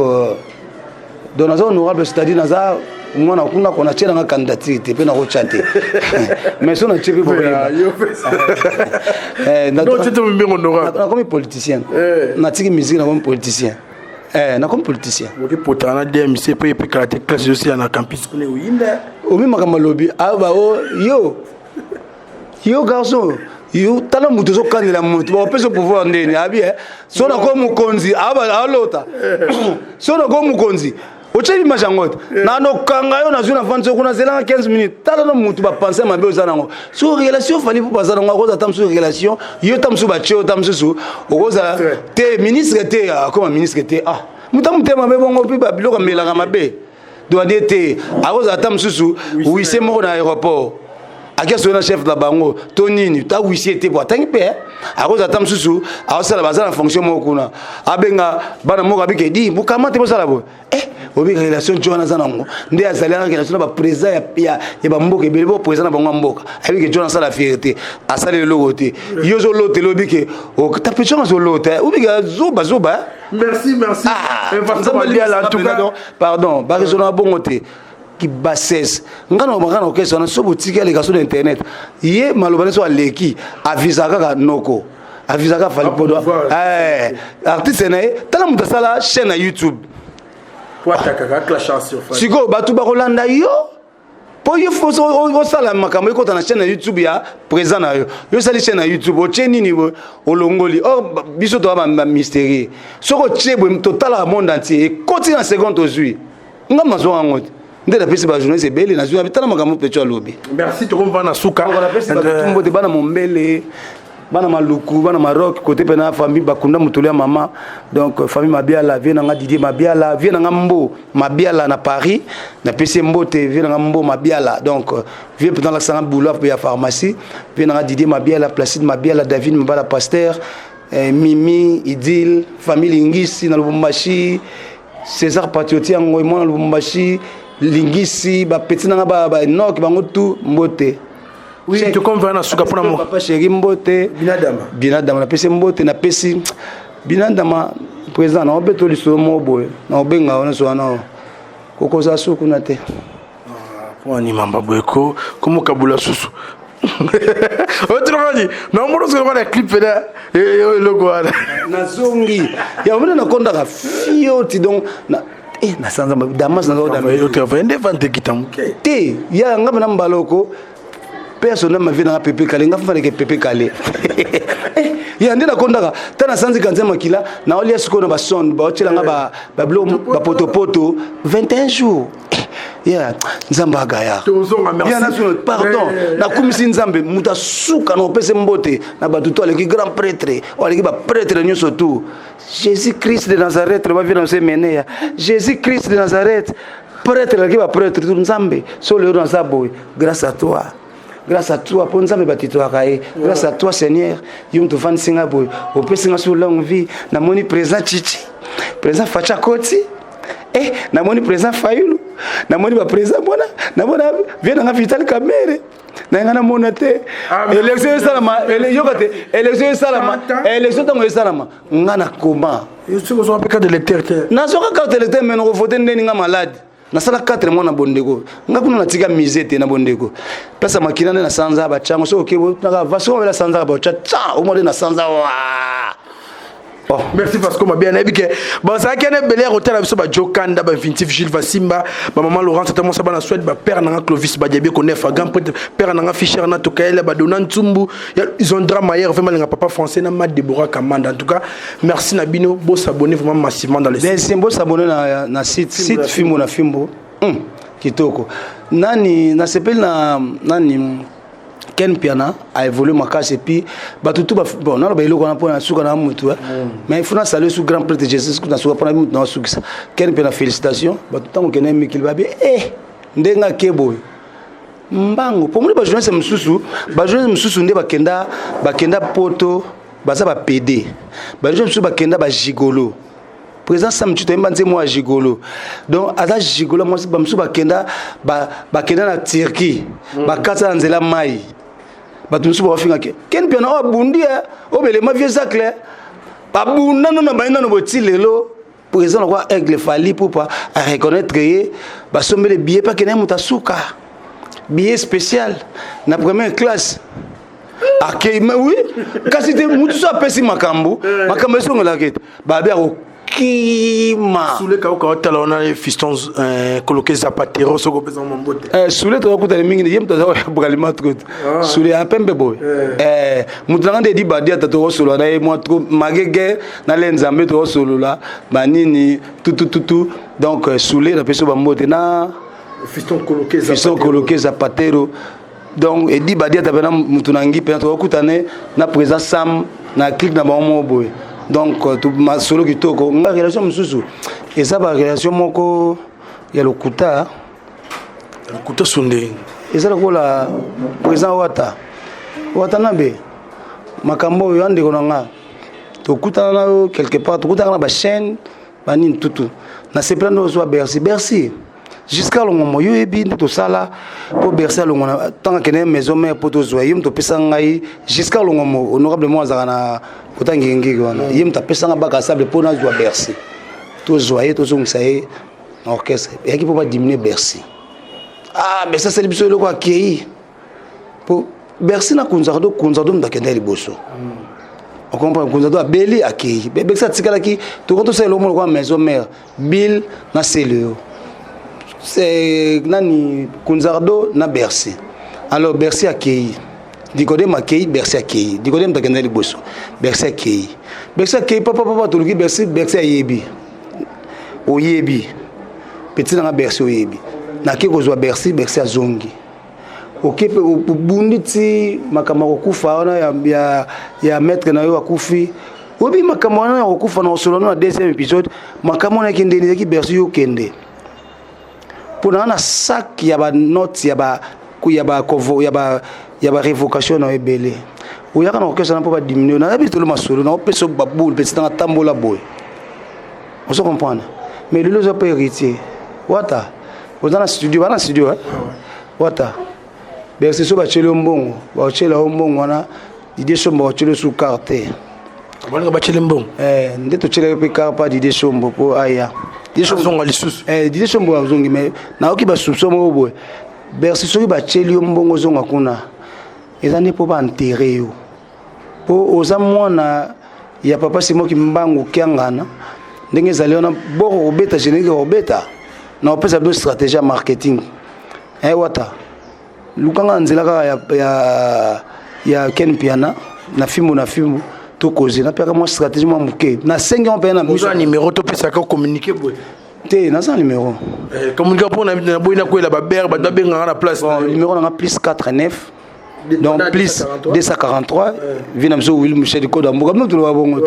naza honorable, c'est-à-dire naza mwana kuna ko natie nanga candidature te mpe nakotya te, mais so natie mpe boyeba. Nakomi politicien, natiki musique, nakomi politicien, nakomi politicien. Okipotana na DMC mpe epekala te, classe ezosila na campus kuna oyinda. Omi makambo alobi aba o yo yo garçon yo, tala moto ozokangela moto, bakopesa pouvoir ndeni abi so nako mokonzi alota, so nako mokonzi otie image yango te, nanokanga yo, nazwi na fandi kuna, zelanga 15 minutes. Tala no motu bapense mabe oza nango so relation fali mpo baza nango, akozala ta mosusu relation yo, ta mosusu batie yo, ta mosusu okozala te ministre te, akoma ministre te. Ah, moto motema mabe bongo mpe babiloko amelaka mabe, douanier te, akozala ta mosusu huissier moko na aéroport. Aki asolo na chef na bango to nini, ta huissier te, po atangi mpe akozala ata mosusu aosala, baza na fonction moko kuna, abenga bana moko, abike di bokama te, bosala boye. Obika relation jo wana aza nango nde azali wana relation na baprésident ya bamboka ebele, bo président na bango ya mboka ayebike jo asala fierté, asali eloko te. Yo ozolotela, obike tape jo azolota, obike zoba zoba. Merci, merci. Ah, en tout cas, pardon, baraisonnaka bongo te, kibassesse. Nga na baka na orchestre wana, so botiki aleka so na internet, ye maloba nyonso aleki, avisaka kaka noko, avisaka Fally Podo, artiste na ye. Tala moto asala chaîne na YouTube. Sikoyo bato bakolanda yo mpo yo osala makambo ekota na chaîne na YouTube ya président na yo. Yo osali chaîne na YouTube, otie nini, olongoli. Or biso toza bamystérieux. Soki otie boye, totalaka monde entier, ekoti na seconde, tozwi. Nga mazwa yango te nde napesi bajournaliste ebele, nazwi, tala makambo mpe alobi. Merci, tokomva na suka. Napesi bato te, bana Mombele, bana Maluku, bana Maroc, côté mpena famille bakunda motolo ya mama. Donc famille Mabiala, vie nanga Didier Mabiala, vie nanga Mbo Mabiala na Paris, napesi ye mbote. Vie nanga Mbo Mabiala, donc vie mpenza alakisanga boulot ya pharmacie. Vie nanga Didier Mabiala, Placide Mabiala, David Mabala, pasteur Mimi Idil, famille Lingisi na Lubumbashi, César Patrioti yango mwana Lubumbashi, Lingisi, bapeti nanga baenoke, bango tu mbote. Oui, tokomva na suka mpona papa chéri, mbote. Binadama. Binadama, napesi mbote, napesi Binadama président. Na obeto lisolo moko boye, na obenga wana so wana kokozala su kuna te. Mpo animamba boye ko komokabula susu otilokani naomona soki lokana clip pena eloko wana. Nazongi yango mene, nakondaka fioti. Donc nasanza damas. Nazotravaille nde vante kita moke. Te, ya nga mpena mbaloko personne ma vie nanga pepe kale, nga faneke pepe kale ya nde nakondaka. Ta nasanzi kanza makila, naolia sikoyo na basonde, baotielanga babiloko bapotopoto 21 jours ya Nzambe agaya. Pardon, nakumisi Nzambe, moto asuka na opesi mbote na bato to aleki grand prêtre oyo aleki baprêtre nyonso tu, Jésus Christ de Nazareth. Bavie na se meneya Jésus Christ de Nazareth, prêtre aleki baprêtre tu. Nzambe, so lelo naza boye grâce à toi, grâce à toi, mpo Nzambe batitwaka ye. Grâce à toi, Seigneur, yo moto ofandisi nga boye, opesi nga so longue vie. Namoni président Chichi, président Facha koti, namoni président Fayulu, namoni baprésident mona, namona vie nanga Vital Kamerhe na nga namona te. Élection esalama, yoka te, élection esalama, élection ntango esalama, nga na koma. Nazwaka carte électeur, mais nakovote ndeni? Nga malade, nasala 4 mois na bondeko. Nga kuna natika mise te na bondeko, place ya makila nde nasanza batiango. Soki oke Vasco obela sanzaka baotya ta omwa nde nasanza wa. Oh. Merci Vasco Mabia. Nayebi ke bazalaki wana ebele ya kotala biso, bajokanda, bainfinitif, Gilles Vasimba, bamama Laurence, ata mwasa bana Swede, bapère nanga Clovis Badiabi Konefa, grand prêtre, père nanga Fischer na Tokaela, badona Ntsumbu, Isondra Mayer, vraiment lenga papa français na ma Deborah Kamanda. En tout cas, merci na bino, bos'abonner vraiment massivement dans le site. Bos'abonner na site Fimbo na Fimbo. Kitoko. Nani nasepeli na nani? Ken Piana a évolué makasi. Et puis bato tu, bon, naloba eloko wana mpona suka na mutu, mais il faut nasale su grand prêtre Jésus na suka mpona mutu na osukisa. Ken Piana, félicitation. Bato ntango okende mikili, babi ndenge ake boye mbango po moni bajournaliste mosusu, bajournaliste mosusu nde bakenda poto, baza bapd. Bajournaliste mosusu bakenda bagigolo. Président Sam Tito ayemba nzembo ya gigolo, donc aza gigolo mwasi. Bamosusu bakenda na Turquie, bakata na nzela mai. Bato mosusu bafingaki Ken Piana oyo abundi, oyo belema vie zacle, babunda nano baye nano boti. Lelo président lokwa Aigle Fally Ipupa areconnaître ye, basombele billet mpe akende, moto asuka billet spécial na première classe akei. Oui, kasi te, mutu so apesi makambo, makambo esongelaka ete babi akokima. Sule kauka otala wana, fiston Koloke Zapatero, soki opesa mambote. Sule tozakutana mingi, ye moto aza bralima trop. Sule ya pembe boye, moto nanga nde edi badi ata tokosolola na ye mwa trop magege na le Nzambe, tokosolola banini tutututu. Donc Sule, napesi bambote na fiston Koloke Zapatero. Donc edi badi ata mpena motu na ngi mpena tokokutane na président Sam na clique na bango moko boye. Donc masolo kitoko. Nga relation mosusu eza barelation moko ya lokuta. Lokuta so ndenge Eza lokola président Wata. Watanabe makambo oyo ya ndeko na nga tokutana na yo quelque part, tokutana na bachaîne banini tutu, nasepela nde ozwa Bercy. Bercy jusqu'à longomo, yo oyebi nde tosala mpo Bercy alongo na ntango akende maison mare mpo tozwa ye. Moto opesa ngai jusqu'à longomo, honorable mo azalaka na kota ngengenge wana, ye moto apesanga bac à sable mpo nazwa Bercy, tozwa ye, tozongisa ye na orchestre. Eyaki mpo badiminuer Bercy. Ah, Bercy asali biso eloko, akei po Bercy na Kunzardo. Kunzardo moto akende liboso, ocomprendre? Kunzardo abeli, akei, Bercy atikalaki. Tokoki tosala eloko moko lokola maison mare, Bill na Seleo, c'est nani, Kunzardo na Bercy. Alors Bercy akei, Dikodem akei, Bercy akei, Dikodem moto akende liboso, Bercy akei, Bercy akei, papa papa, toluki Bercy, Bercy ayebi, oyebi petit nanga Bercy, oyebi, nake kozwa Bercy, Bercy azongi. Oke mpe obundi ti makambo ya kokufa wana ya maître na yo akufi. Oyebi makambo wana ya kokufa na osolo na deuxième épisode. Makambo wana ekende ezalaki Bercy, yo okende mpo na na sac ya banote ya barévocation na yo ebele. Oyaka na orchestre na mpo badiminuer, nayebi tolo masolo na opesa baboule petit nanga, tambola boye, ozo comprendre? Mais lelo oza mpe héritier Wata, oza na studio, bana studio, eh? Wata, Bercy so batieli yo mbongo, baotiela yo mbongo wana, Didie Sombo baotieli yo su carte. Balinga batieli mbongo. Eh, nde totielaki mpe carte pa Didie Sombo mpo aya. Azonga lisusu. Eh, Didie Sombo azongi, mais nayoki basoupçon moko boye. Bercy, soki batieli yo mbongo, ozonga kuna, eza nde mpo baenterrer yo, mpo oza mwana ya papa Simoki Mbangu Kiangana. Ndenge ezali wana, boko kobeta générique, kobeta na kopesa bino stratégie ya marketing. Eh, Wata, lukanga na nzela kaka ya Ken Piana na fimbu na fimbu, tokoze napiaka mwa stratégie mwa moke, nasengi yango mpenza na miso. Oza numéro topesaka communiqué boye? Te, naza numéro. Communiqué mpo na boyi nakwela babere, bato babengaka na place. Bon, numéro nanga plus 49, donc plus 243, vi na biso Willi Musheni Koda Mboka, bino toloba bongo,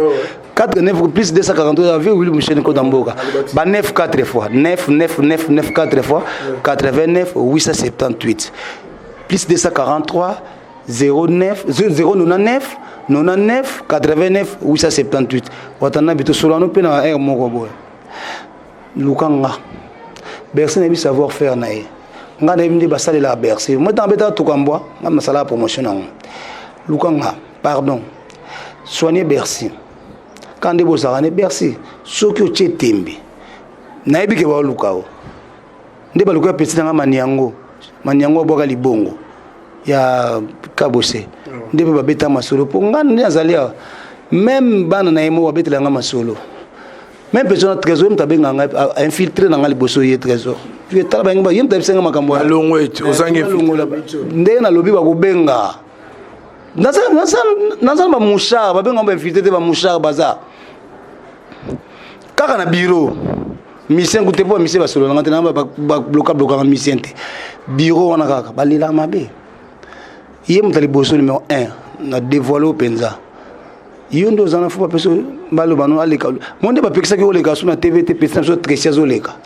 4 9 plus 243, vi Willi Musheni Koda Mboka, ba 9 4 fois 9 9 9 9 4 fois 89 878, plus 243 09 099 99 89 878. Watanabe, tosolano mpe na aire moko boye. Luka nga Bercy, nayebi savoir faire na ye, nga nayebi nde basalelaka Bercy. Mo ntango abetaka tukambwa, nga nasalaka promotion nango. Luka nga, pardon, soigne Bercy ka nde bozalaka ne Bercy. Soki otie tembe, nayebi ke baoluka o nde baluka ya petit nanga Maniango. Maniango abwaka libongo ya Kabose nde mpe babeta masolo, mpo nga nde azali awa. Même bana na ye moko babetela nga masolo, même personne na Trésor, ye moto abengaka ngai infiltré na ngai liboso ye Trésor. Tala bango, ye moto ayebisa nga makambo. Alongo ete ozangi. Ndenge nalobi, bakobenga naza na bamouchard, babenga bainfiltré te, bamouchard baza kaka na bureau musicien kute, mpo bamusicien basololanga te, na babloka blokaka musicien te. Bureau wana kaka balelaka mabe. Ye moto ya liboso, numéro 1 na dévoile oyo mpenza, yo nde oza na fo bapesa baloba no aleka mo nde bapekisaki oleka so na TV te. Pesi na biso Tracy azoleka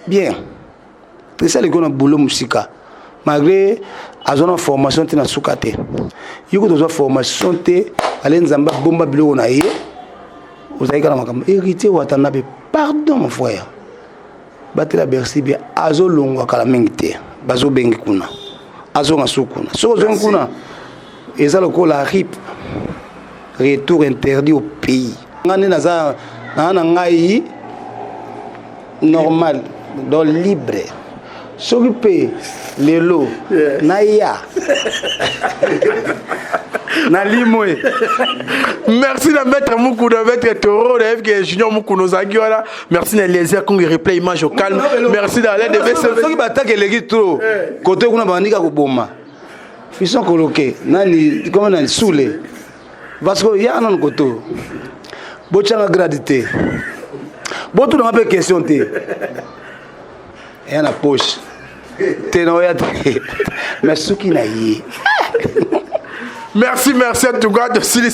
bien. Tracy aleki na boulot mosika, malgré azwa na formation te na suka te. Yo kutu ozwa formation te, ale Nzambe abomba biloko na ye, ozali kaka na makambo. Héritier Watanabe, pardon mon frère, batela Bercy bien. Azolongwa kala mingi te, bazobengi kuna, azonga su kuna. Soki ozongi kuna, eza lokola RIP, retour interdit au pays. Nga nde naza naa na ngai normal, donc libre. Soki mpe lelo naya nalimwe. Merci na maître Mukuna, maître Toro na FK Junior Mukuna ozalaki wana. Merci na Eliezer Kongo, replay image au calme. Merci na Alain de BCB. Soki batake eleki trop kote kuna, bandika koboma fison koloke nani koma nani sule, parce que ya nanu koto botyanga grade te, botunanga mpe question te, eya na poche te, na oya te, mais soki na ye. Merci, merci en tout cas de Sili.